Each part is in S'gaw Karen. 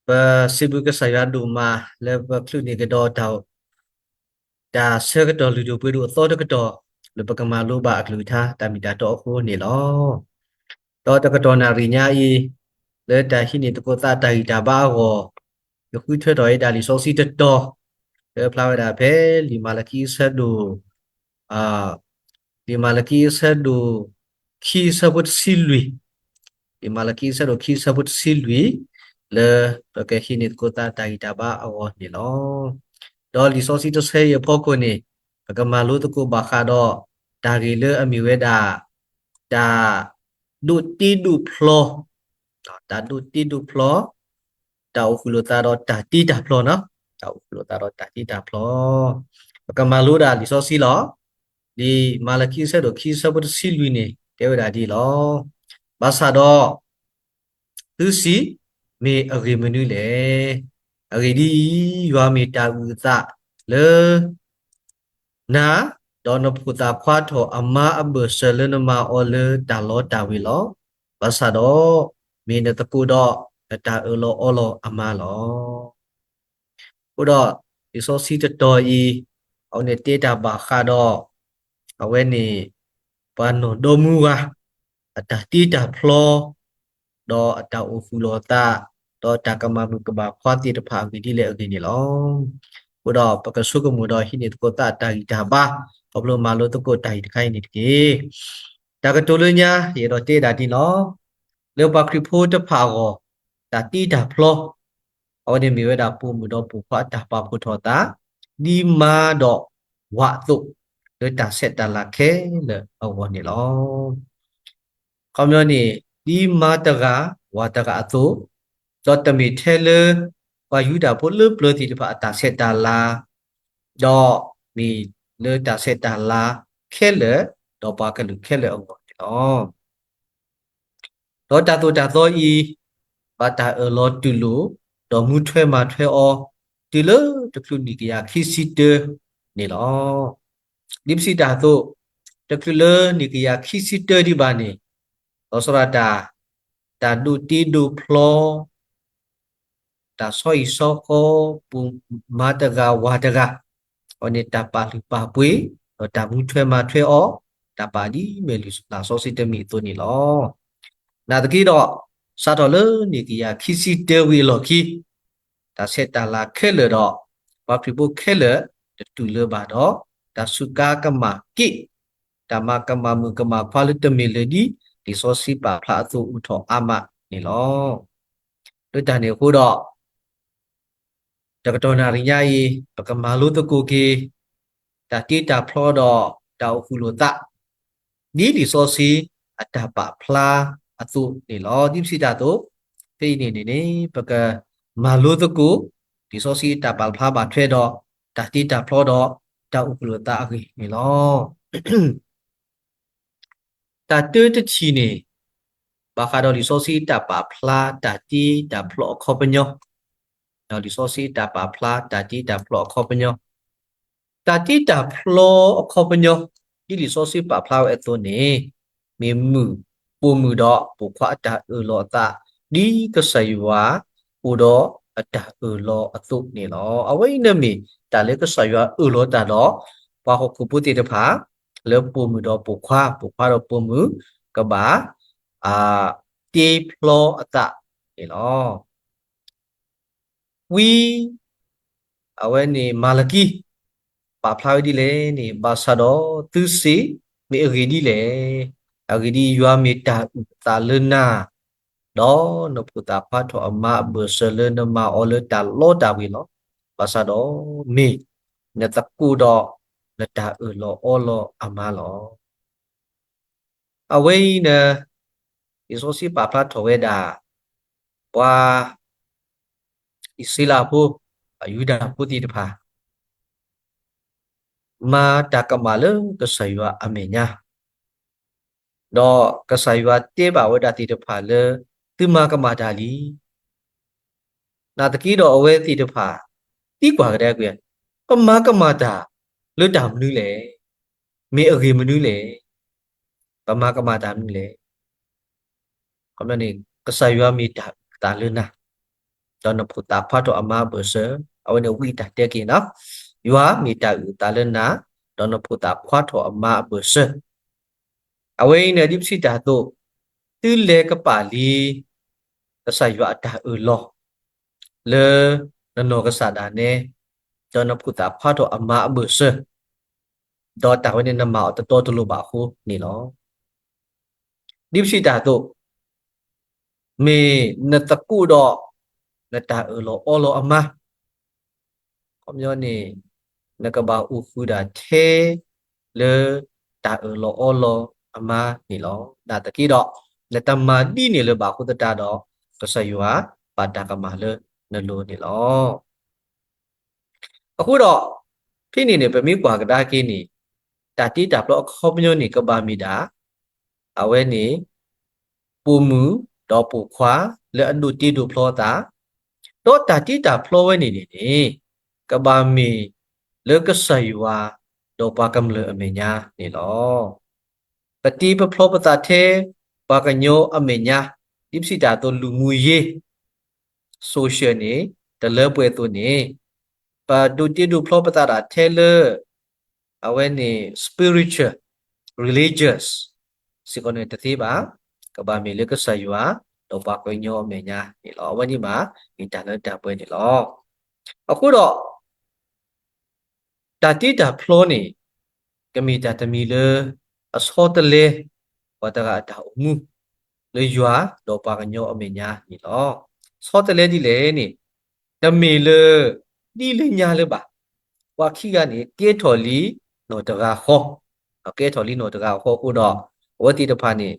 ပစံးဘျုးကစၢ်ယွၤဒိၣ်မးလၢပချုးန့ၢ်ကဒီးတၢ် တၢ်ဆၢကတီၢ်လုၢ်ဒိၣ်ပှ့ၤဒိၣ်အသီတကတီၢ် လၢပကမၤလိဘၣ်အကလုၢ်ကထါ တၢ်မ့ၢ်တၢ်တီအဃိန့ၣ်လီၤ. ဒီးတကတီၢ်နၣ်ရံၣ်ညါအံၤ လၢတၢ်ဟံးန့ၢ်သကိးသးတၢ်ဂံၢ်တၢ်ဘါအဂီၢ်, ယဃုထၢထီၣ်ဝဲဒၣ်လံာ်စီဆှံတတီၤ လၢဖျါဝဲဒၣ်ဖဲလံာ်မၤလကံအဆၢဒိၣ် လံာ်မၤလကံအဆၢဒိၣ်ခံအဆၢဖိတဆံလွံၢ်, လံာ်မၤလကံအဆၢဒိၣ်ခံအဆၢဖိတဆံလွံၢ်, လၢပကဟံးန့ၢ်သကိးသးတၢ်ဂံၢ်တၢ်ဘါအဂီၢ်န့ၣ်လီၤ. ဒီးလံာ်စီဆှံတဆၢအံၤအဖီခိၣ်န့ၣ် ပကမၤလိသကိးဘၣ်ဃးဒီး တၢ်ဂ့ၢ်လၢအမ့ၢ်ဝဲဒၣ် တၢ်ဒိးတ့ဒိးဖျီ, တၢ်ဒိးတ့ဒိးဖျီ, တၢ်အိၣ်ဃုာ်လိာ်သးဒီးတၢ်တ့တၢ်ဖျီန့ၣ်, တၢ်အိၣ်ဃုာ်လိာ်သးဒီးတၢ်တ့တၢ်ဖျီ, ပကမၤလိဒၣ်လံာ်စီဆှံလီၤ. လံာ်မၤလကံအဆၢဒိၣ်ခံအဆၢဖိတဆံလွံၢ်န့ၣ် တဲဝဲဒၣ်ဒ်အံၤလီၤ. ဘၣ်ဆၣ်ဒီး သုစံး, မ့ၢ်အဂ့ၢ်မနုၤလဲၣ်. အဂ့ၢ်ဒ်အံၤ, ယွၤမ့ၢ်တၢ်အုၣ်အသးလၢ နၤ, ဒီးနဖိသၣ်ခွါထီၣ်အမါအဘၢၣ်စၢၤလၢနမၤအီၤလၢတၢ်လီတၢ်ဝ့ၤလီၤ. ဘၣ်ဆၣ်ဒီး မ့ၢ်နသကိးဒီးနတၢ်အၢၣ်လီၤအီလီၤအမါလီၤ. အဃိဒီး လံာ်စီဆှံတတီၤအံၤ အဝဲန့ၣ်တဲတၢ်ဘၣ်ဃးဒီး အဝဲန့ၣ် ပှၤနီၢ်ဒီမါဝၤ အတၢ်တ့တၢ်ဖျီ ဒီးအတၢ်အိၣ်ဃုာ်လိာ်သး ဒီးတၢ်ကမၤမုာ်ကမၤခွါသ့ၣ်တဖၣ်အဂ့ၢ်ဒ်လဲၣ်အဂ့ၢ်န့ၣ်လီၤ. အဃိဒီးပကဆိကမိၣ်ဒီးဟံးန့ၢ်သကိးသးတၢ်ဂံၢ်တၢ်ဘါ ခီဖျိမၤလိသကိးတၢ်ဂ့ၢ်တခါအံၤန့ၣ်တက့ၢ်. တၢ်ကတိၤလၢညါ ယအဲၣ်ဒိးတဲဒၣ်ဒ်န့ၣ်လီၤ. လၢပှၤခရံာ်ဖိတဖၣ်အဂီၢ် တၢ်တ့တၢ်ဖျီ အဝဲန့ၣ်မ့ၢ်ဝဲဒၣ်ပိာ်မုၣ်ဒီးပိာ်ခွါအတၢ်ပာ်ဖှိၣ်ထီၣ်သး ဒ်မါဒီးဝၤအသိး လၢတၢ်ဆဲးတၢ်လၤခဲလၢာ်အဂီၢ်န့ၣ်လီၤ. ခီပညီန့ၣ် ဒ်မါတဂၤ ဝၤတဂၤအသိး, ဒီးတမ့ၢ်ထဲလၢ ပှၤယူဒၤဖိလၢပျၢၤသ့ၣ်တဖၣ်အတၢ်ဆဲးတၢ်လၤ, ဒီးမ့ၢ်လၢတၢ်ဆဲးတၢ်လၤခဲလၢာ် ဒီးပှၤကလုာ်ခဲလၢာ်အဂီၢ်န့ၣ်လီၤ. ဒီးတၢ်သိၣ်တၢ်သီအံၤ ဘၣ်တၢ်အၢၣ်လီၤတူၢ်လိာ် ဒီးမူထွဲမၤထွဲအီၤ တုၤလၢတချုးနံၣ်ကယၤခံဆံတၢန့ၣ်လီၤ. ဒ်ပစံးတၢ်အသိး တချုးလၢနံၣ်ကယၤခံဆံတၢဒံးဘၣ်န့ၣ် လီၤဆီဒၣ်တၢ် တၢ်ဒိးတ့ဒိးဖျီ တၢ်ဆီဟံၣ်ဆီဃီ ပိာ်မါတဂၤဝၤတဂၤ အဝဲန့ၣ်တၢ်ပာ်လုၢ်ပာ်ပှ့ၤ ဒီးတၢ်မူထွဲမၤထွဲအီၤ တၢ်ပာ်ဒ်မဲာ်လုၢ်လၢ်စီဆှံတမံၤအသိးန့ၣ်လီၤ. နာ်သက့ဒီး စးထီၣ်လၢနံၣ်ကယၤခံဆံတၢဝံၤအလီၢ်ခံ တၢ်ဆဲးတၢ်လၤခဲလၢာ်ဒီး ပှၤခရံာ်ဖိခဲလၢာ် တတူၢ်လၢၤဘၣ်ဒီး တၢ်စူးကါကမၣ်က့ၣ် တၢ်မၤကမၣ်မုၣ်ကမၣ်ခွါလၢတမ့ၢ်လၢဒ် လံာ်စီဆှံပာ်ဖျါအသိးအိၣ်ထီၣ်အါမးန့ၣ်လီၤ. လၢတၢ်န့ၣ်အဃိဒီး တကတီၢ်နၣ်ရံၣ်ညါအံၤ ပကမၤလိသကိးက့ၤ တၢ်တ့တၢ်ဖျီဒီးတၢ်အိၣ်ဃုာ်လိာ်သး ဒ်လံာ်စီဆှံအတၢ်ပာ်ဖျါအသိးန့ၣ်လီၤ. ဒ်ပစံးတၢ်အသိး ဖဲအံၤန့ၣ်န့ၣ်န့ၣ် ပကမၤလိသကိး လံာ်စီဆှံအတၢ်ပာ်ဖျါဘၣ်ထွဲဒီး တၢ်တ့တၢ်ဖျီဒီး တၢ်အိၣ်ဃုာ်လိာ်သးအဂ့ၢ်န့ၣ်လီၤ. တၢ်တၢတထံၣ်န့ၣ် ဘၣ်ဃးဒီးလံာ်စီဆှံတၢ်ပာ်ဖျါ တၢ်တ့တၢ်ဖျီအခီပညီ, လံာ်စီဆှံတၢ်ပာ်ဖျါ တၢ်တ့တၢ်ဖျီအခီပညီ, တၢ်တ့တၢ်ဖျီအခီပညီ ဒ်လံာ်စီဆှံပာ်ဖျါဝဲအသိးန့ၣ် မ့ၢ်မုၣ်ပိာ်မုၣ်ဒီးပိာ်ခွါအတၢ်အၢၣ်လီၤအသး ဒ်ကစၢ်ယွၤအိၣ်ဒီးအတၢ်အၢၣ်လီၤအသိးန့ၣ်လီၤ. အဝဲအံၤန့ၣ်မ့ၢ် တၢ်လၢကစၢ်ယွၤအၢၣ်လီၤတၢ်ဒီး ပှၤဟီၣ်ခိၣ်ဖိသ့ၣ်တဖၣ် လၢပိာ်မုၣ်ဒီးပိာ်ခွါ, ပိာ်ခွါဒီးပိာ်မုၣ် ကဘၣ် တ့ဖျီအသးန့ၣ်လီၤ. ဝံ အဝဲန့ၣ် မၤလကံ ပာ်ဖျါဝဲဒ်လဲၣ်န့ၣ် ဘၣ်ဆၣ်ဒီးသုစ့ မ့ၢ်အဂ့ၢ်ဒ်လဲၣ်. အဂ့ၢ်ဒ်အံၤ, ယွၤမ့ၢ်တၢ်အုၣ်အသးလၢနၤ, ဒီးနဖိသၣ်ခွါထီၣ်အမါအဘၢၣ်စၢၤလၢနမၤအီၤလၢတၢ်လီတၢ်ဝ့ၤလီၤ. ဘၣ်ဆၣ်ဒီး မ့ၢ်နသကိးဒီးနတၢ်အၢၣ်လီၤအီလီၤအမါလီၤ. အဝဲအံၤန့ၣ် လံာ်စီဆှံပာ်ဖျါထီၣ်ဝဲဒၣ် ပှၤအံၣ်စရ့လးဖိ, ပှၤယူဒၤဖိသ့ၣ်တဖၣ် မၤတၢ်ကမၣ်လၢကစၢ်ယွၤအမဲာ်ညါ, ဒီးကစၢ်ယွၤတဲဘၣ်ဝဲဒၣ်သ့ၣ်တဖၣ်လၢ သုမၤကမၣ်တၢ်လံ. နာ်သက့ဒီးအဝဲသ့ၣ်တဖၣ် သံကွၢ်ကဒါက့ၤ, ပမၤကမၣ်တၢ်လၢတၢ်မနုၤလဲၣ်, မ့ၢ်အဂ့ၢ်မနုၤလဲၣ်, ပမၤကမၣ်တၢ်မနုၤလဲၣ်. န့ၣ် ကစၢ်ယွၤမ့ၢ်တၢ်အုၣ်အသးလၢနၤ, ဒီးနဖိသၣ်ဖျါထီၣ်အမါအဘၢၣ်စၢၤ, အဝဲန့ၣ်ဝံအတၢ်တဲက့ၤနီၤ, ယွၤမ့ၢ်တၢ်အုၣ်အသးလၢနၤ, ဒီးနဖိသၣ်ဖျါထီၣ်အမါအဘၢၣ်စၢၤ. အဝဲအံၤန့ၣ် ဒ်ပစံးတၢ်အသိး, သုလဲၤကပာ်လံ ကစၢ်ယွၤအတၢ်အၢၣ်လီၤ လၢနနီၢ်ကစၢ်ဒၣ်နဲ, ဒီးနဖိသၣ်ဖျါထီၣ်အမါအဘၢၣ်စၢၤ, ဒီးတၢ်ဝဲန့ၣ်နမၤအီၤတတီတလိၤဘၣ်အဃိန့ၣ်လီၤ. ဒ်ပစံးတၢ်အသိး, မ့ၢ်နသကိးဒီး နတၢ်အၢၣ်လီၤအီလီၤအမါ ခီပညီန့ၣ် နကဘၣ်အိၣ်ဃုာ်ဒၣ်ထဲ လၢ တၢ်အၢၣ်လီၤအီလီၤအမါန့ၣ်လီၤ. နာ်သက့ဒီး နတမၤဒ်န့ၣ်လၢၤဘၣ်အဃိသတးဒီး ကစၢ်ယွၤဘၣ်တၢ်ကမၣ်လၢနလိၤန့ၣ်လီၤ. အဃိဒီး ဖဲန့ၣ်န့ၣ် ပမ့ၢ်ကွၢ်ကဒါက့ၤန့ၣ် တၢ်တ့တၢ်ဖျီအခီပညီန့ၣ် ကဘၣ်မ့ၢ်ဒၣ် အဝဲန့ၣ် ပိာ်မုၣ်ဒီးပိာ်ခွါလၢအဒိးတ့ဒိးဖျီအသး, ဒီးတၢ်တ့တၢ်ဖျီဝဲန့ၣ်န့ၣ်န့ၣ် ကဘၣ်မ့ၢ်လၢကစၢ်ယွၤဒီးပှၤကမျၢၢ်အမဲာ်ညါန့ၣ်လီၤ. ပတ့ပဖျီပသးထဲ ပှၤကညီအမဲာ်ညါ, ဒ်ပစံးတၢ်အသိး လူမှုရေး social န့ၣ် တလၢပှဲၤအသိးန့ၣ် ပဒိးတ့ဒိးဖျီပသးဒၣ်ထဲလၢ အဝဲန့ၣ် spiritual, religious စ့ၢ်ကီးန့ၣ်တသ့ဘၣ်, ကဘၣ်မ့ၢ်လၢကစၢ်ယွၤ ဒီးပှၤကညီအမဲာ်ညါန့ၣ်လီၤ. အဝဲန့ၣ်ဘၣ် မ့ၢ်တၢ်လၢတၢ်ပှဲၤန့ၣ်လီၤ. အဃိဒီး တၢ်တ့တၢ်ဖျီန့ၣ် ကမ့ၢ်တၢ်တမံၤလၢ အဆီတလဲ ပှၤတဂၤအတၢ်အိၣ်မူ လၢယွၤဒီးပှၤကညီအမဲာ်ညါန့ၣ်လီၤ. ဆီတလဲဒ်လဲၣ်န့ၣ် တမ့ၢ်လၢ ဒ်လၢညါလၢၤဘၣ်. ပှၤခံဂၤန့ၣ် ကဲထီၣ်လံနီၢ်တဂၤဃီ, ကဲထီၣ်လံနီၢ်တဂၤဃီအဃိဒီး အဝဲသ့ၣ်တဖၣ်န့ၣ်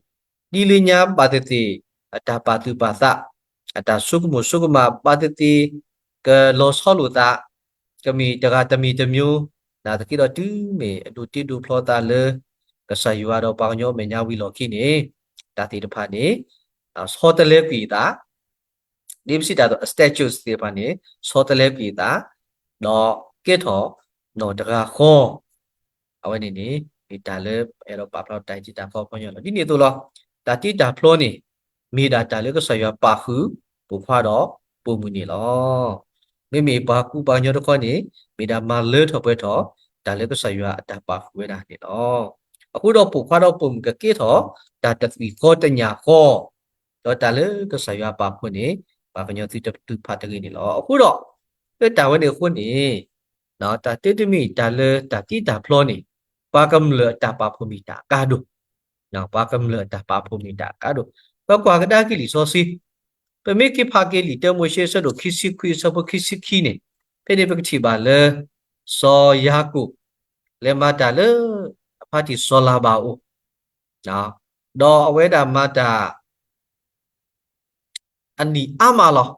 ဒ်လၢညါဘၣ်သ့ၣ်သ့ၣ် အတၢ်ပာ်သူၣ်ပာ်သး, အတၢ်ဆိကမိၣ်ဆိကမးဘၣ်သ့ၣ်သ့ၣ် ကလီၤဆီလိာ်သး, ကမ့ၢ်တဂၤတမံၤတမျိုး, နာ်သက့ဒီးတုၤမ့ၢ်အဒိးတ့ဒိးဖျီသးလၢ ကစၢ်ယွၤဒီးပှၤကညီအမဲာ်ညါဝံၤလီၢ်ခံန့ၣ် တၢ်သ့ၣ်တဖၣ်န့ၣ် ဆီတလဲကွံာ်အသး ဒ်ပစံးတၢ်အသိး status သ့ၣ်တဖၣ်န့ၣ် ဆီတလဲကွံာ်အသး, ဒီးကဲထီၣ်နီၢ်တဂၤဃီ, အဝဲန့ၣ်န့ၣ် မ့ၢ်တၢ်လၢပအဲၣ်ဒိးပာ်ဖျါတၢ်တ့တၢ်ဖျီအခီပညီလီၤ. ဒ်န့ၣ်အသိးလီၤ. တၢ်တ့တၢ်ဖျီန့ၣ် မ့ၢ်ဒၣ်တၢ်လၢကစၢ်ယွၤပာ်ဃုာ် ပိာ်ခွါဒီးပိာ်မုၣ်န့ၣ်လီၤ. မ့မ့ၢ်ပှၤကူပှၤကညီတခီန့ၣ် မ့ၢ်ဒၣ်မၤလၢထီၣ်ပှဲၤထီၣ် တၢ်လၢကစၢ်ယွၤအတၢ်ပာ်ဃုာ်ဝဲဒၣ်န့ၣ်လီၤ. အဃိဒီးပိာ်ခွါဒီးပိာ်မုၣ်ကကဲထီၣ် တၢ်တသွံၣ်ဃီတညၣ်ဃီ, ဒီးတၢ်လၢကစၢ်ယွၤပာ်ဖှိၣ်န့ၣ် ပှၤကညီသုတတုၤဖးတဂ့ၤန့ၣ်လီၤ. အဃိဒီး လၢတၢ်ဝဲန့ၣ်အဃိန့ၣ် တၢ်တ့တမ့ၢ် တၢ်လၢတၢ်တ့တၢ်ဖျီန့ၣ် ပှၤကမျၢၢ်အတၢ်ပာ်ဖှိၣ်မ့ၢ်တၢ်အကါဒိၣ်, ပှၤကမျၢၢ်အတၢ်ပာ်ဖှိၣ်မ့ၢ်တၢ်အကါဒိၣ်. ပကွၢ်ကဒါက့ၤလံာ်စီဆှံ, ပမ့ၢ်က့ၤဖးက့ၤလံာ် တၢမိၤၡ့ အဆၢဒိၣ်ခံဆံခွံ အဆၢဖိခံဆံခံန့ၣ်, ဖဲန့ၣ်ပကထံၣ်ဘၣ်လၢ စီၤယၤကိာ် လဲၤမၤတၢ်လၢ အဖါတံၢ်စီၤလၤဘၣ်အအိၣ် ဒီးအဝဲဒၣ်မၤတၢ် အနံၣ်အါမးလီၤ.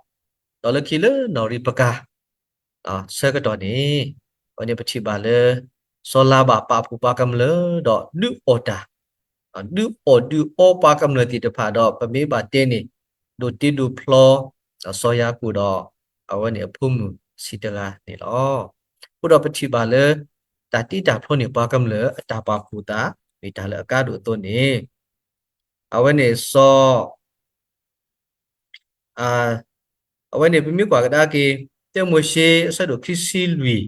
ဒီးလၢခံလၢနီၢ်ရံးပကၤ ဆၢကတီၢ်န့ၣ် အဝဲန့ၣ်ပထံၣ်ဘၣ်လၢ စီၤလၤဘၣ်ပာ်ဖှိၣ်ပှၤကမျၢၢ်ဒီးဒုးအီၣ်တၢ်, ဒုးအီၣ်ဒုးအီပှၤကမျၢၢ်သ့ၣ်တဖၣ်ဒီး ပမ့ၢ်ဘၣ်တဲန့ၣ် ဒိးတ့ဒိးဖျီ စီၤယၤကိာ်ဒီး အဝဲန့ၣ်အဖိမုၣ်ဆံးတဂၤန့ၣ်လီၤ. အဃိဒီးပထံၣ်ဘၣ်လၢ တၢ်တ့တၢ်ဖျီန့ၣ် ပှၤကမျၢၢ်အတၢ်ပာ်ဖှိၣ်သး မ့ၢ်တၢ်လၢအကါဒိၣ်အသိးန့ၣ် အဝဲန့ၣ်စီၤ အဝဲန့ၣ်ပမ့ၢ်ကွၢ်ကဒါက့ၤ တၢမိၤၡ့ အဆၢဒိၣ်ခံဆံလွံၢ်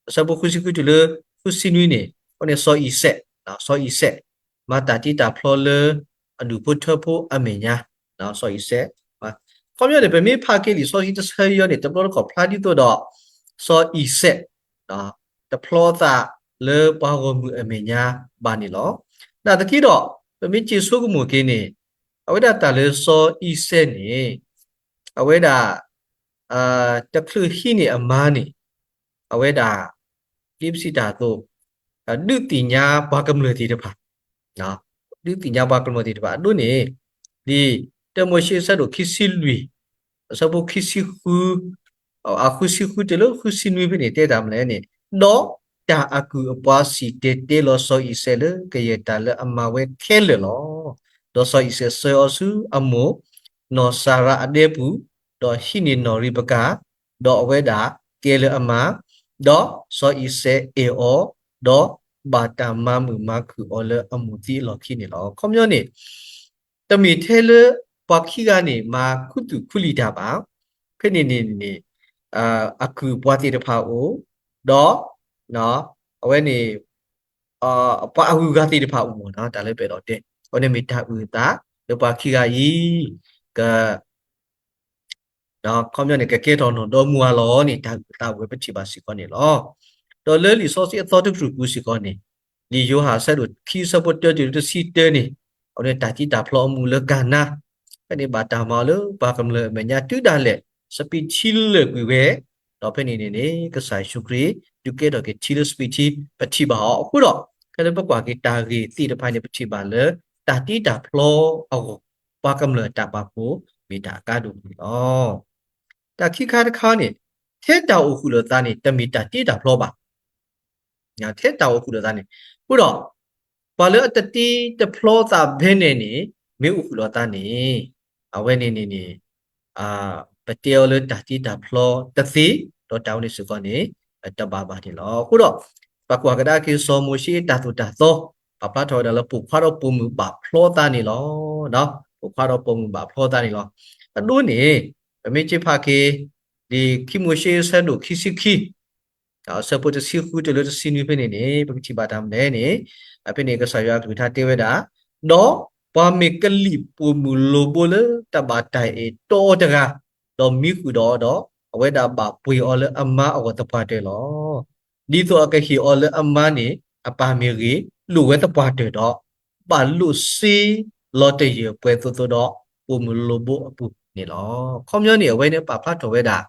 အဆၢဖိဃုဆံဃုတုၤလၢဃုဆံနွံန့ၣ် အဝဲန့ၣ်စီၤအံၤစဲး, စီၤအံၤစဲး မၤတၢ်တ့တၢ်ဖျီလၢ အဒူၣ်ဖိထၢဖိအမဲာ်ညါ, စီၤအံၤစဲး ခီပညီန့ၣ် ပမ့ၢ်ဖးက့ၤလံာ်စီဆှံတဆၢယီၤန့ၣ် တဘျီတခီၣ်ဖျါဒ်သိးဒီး စီၤအံၤစဲး တဖျီသးလၢပှၤဂီၢ်မုၢ်အမဲာ်ညါဘၣ်န့ၣ်လီၤ. နာ်သက့ဒီး ပမ့ၢ်က့ၤဆိကမိၣ်က့ၤန့ၣ် အဝဲဒၣ်တၢ်လၢစီၤအံၤစဲးန့ၣ် အဝဲဒၣ် တချုးဟံးန့ၢ်အမါန့ၣ် အဝဲဒၣ် ဒ်ပစံးတၢ်အသိး ဒုးသ့ၣ်ညါပှၤကမျၢၢ်သ့ၣ်တဖၣ် ဒုးသ့ၣ်ညါပှၤကမျၢၢ်သ့ၣ်တဖၣ်အဒိန့ၣ် ဒ်တၢမိၤၡ့အဆၢဒိၣ်ခံဆံလွံၢ် အဆၢဖိခံဆံဃု အဃုဆံဃုတုၤလၢဃုဆံနွံဖဲန့ၣ် တဲတၢ်မနုၤလဲၣ်န့ၣ်, ဒီးတၢ်အကုၢ်အပှၤစံၣ်တဲၤတဲလီၤစီၤအံၤစဲးလၢကယဲၢ်တၢ်လၢအမၤဝဲခဲလၢာ်လီၤ. ဒီးစီၤအံၤစဲးဆှၢအီၤဆူအမိၢ် နီၢ်စၤရါအဒဲပူၤ, ဒီးဟံးန့ၢ်နီၢ်ရံးပကၤ, ဒီးအဝဲဒၣ်ကဲလၢအမါ, ဒီးစီၤအံၤစဲးအဲၣ်အီၤ, ဒီးဘၣ်တၢ်မၤမုာ်မၤခုၣ်အီၤလၢအမိၢ်သံအလီၢ်ခံန့ၣ်လီၤ. ခီပညီန့ၣ် တမ့ၢ်ထဲလၢပှၤခံဂၤန့ၣ် မၤခူသူၣ်ခူလံာ်တၢ်ဘၣ်. ဖဲန့ၣ်န့ၣ်န့ၣ် အကုၢ်အပှၤသ့ၣ်တဖၣ်အိၣ်, ဒီး အဝဲန့ၣ် ပှၤအဂုၤအဂၤသ့ၣ်တဖၣ်အိၣ်မးနီၤ, တၢ်လၢပအဲၣ်ဒိးတဲ အဝဲန့ၣ်မ့ၢ်တၢ်အုၣ်အသး လၢပှၤခံဂၤအံၤ က ခီပညီန့ၣ် ကကဲထီၣ်နီၢ်ဒီမါဝၤလီၤန့ၣ် တၢ်အုၣ်အသးဝဲပထံၣ်ဘၣ်စ့ၢ်ကီးန့ၣ်လီၤ. ဒီးလၢလံာ်စီဆှံအသီတကတြူၢ်ပူၤစ့ၢ်ကီးန့ၣ် လံာ်ယိၤဟၣ်အဆၢဒိၣ်ခံအဆၢဖိတၢတုၤလၢတဆံတၢန့ၣ် အဝဲန့ၣ်တၢ်တံတၢ်ဖျီအမူးလၢကၤနါ ဖဲန့ၣ်ဘၣ်တၢ်မၤအီၤလၢပှၤကမျၢၢ်အမဲာ်ညါတုၤဒၣ်လဲာ် စပံးထံလၢာ်ကွံာ်ဝဲ, ဒီးဖဲန့ၣ်န့ၣ်န့ၣ် ကစၢ်ယ့ၣ်ၡူးခရံာ် ဒုးကဲထီၣ်က့ၤထံလၢစပံးထံ ပထံၣ်ဘၣ်အီၤအဃိဒီး ဖဲလၢပကွၢ်က့ၤတၢ်ဂ့ၢ်သ့ၣ်တဖၣ်န့ၣ် ပထံၣ်ဘၣ်လၢ တၢ်တံတၢ်ဖျီအဂီၢ် ပှၤကမျၢၢ်အတၢ်ပာ်ဖှိၣ် မ့ၢ်တၢ်အကါဒိၣ်န့ၣ်လီၤ. တၢ်ခံခါတခါန့ၣ် ထဲတၢ်အိၣ်ဃုာ်လိာ်သးန့ၣ် တမ့ၢ်တၢ်တံတၢ်ဖျီဘၣ်. ထဲတၢ်အိၣ်ဃုာ်လိာ်သးန့ၣ် အဃိဒီး ပှၤလၢအတတံတဖျီသးဖဲန့ၣ်န့ၣ် မ့ၢ်အိၣ်ဃုာ်လိာ်သးန့ၣ် အဝဲန့ၣ်န့ၣ်န့ၣ် ပတဲအီၤလၢတၢ်တံတၢ်ဖျီတသ့, ဒီးတၢ်ဝဲန့ၣ်စ့ၢ်ကီးန့ၣ် တဘၣ်ဘၣ်န့ၣ်လီၤ. အဃိဒီး ပကွၢ်ကဒါက့ၤစီၤမိၤၡ့တၢ်သိၣ်တၢ်သီ ပာ်ဖျါထီၣ်ဝဲဒၣ်လၢပိာ်ခွါဒီးပိာ်မုၣ်ဘၣ်ဖျီသးန့ၣ်လီၤ. ပိာ်ခွါဒီးပိာ်မုၣ်ဘၣ်ဖျီသးန့ၣ်လီၤ. အဒိန့ၣ် ပမ့ၢ်က့ၤဖးက့ၤ ဒ်ခံမိၤၡ့အဆၢဒိၣ်ခံဆံခံ အဆၢဖိတဆံဃုတုၤလၢတဆံနွံဖဲန့ၣ်န့ၣ် ပကထံၣ်ဘၣ်တၢ်မနုၤလဲၣ်န့ၣ် ဖဲန့ၣ်ကစၢ်ယွၤအကလုၢ်ကထါတဲဝဲဒၣ်, ဒီးပှၤမ့ၢ်ကလံၣ်ပိာ်မုၣ်လိာ်ဘိလၢတၢ်ဘၣ်တၢ်အဲၣ်တီအီၤတဂၤ, ဒီးမံဃုာ်ဒီးအီၤဒီး အဝဲဒၣ်ဘၣ်ပှ့ၤအီၤလၢအမါအဂီၢ်သပှၢ်တၢၢ်လီၤ. ဒ်သိးအကဟ့ၣ်အီၤလၢအမါန့ၣ် အပၢ်မ့ၢ်ဂ့ၤ လိၣ်ဝဲသပှၢ်တၢၢ်ဒီး ဘၣ်လိာ်စ့လီၤတယၢၢ်ပှဲၤသိးသိးဒီး ပိာ်မုၣ်လိာ်ဘိအပူၤန့ၣ်လီၤ. ခီပညီန့ၣ် အဝဲန့ၣ်ပာ်ဖျါထီၣ်ဝဲဒၣ်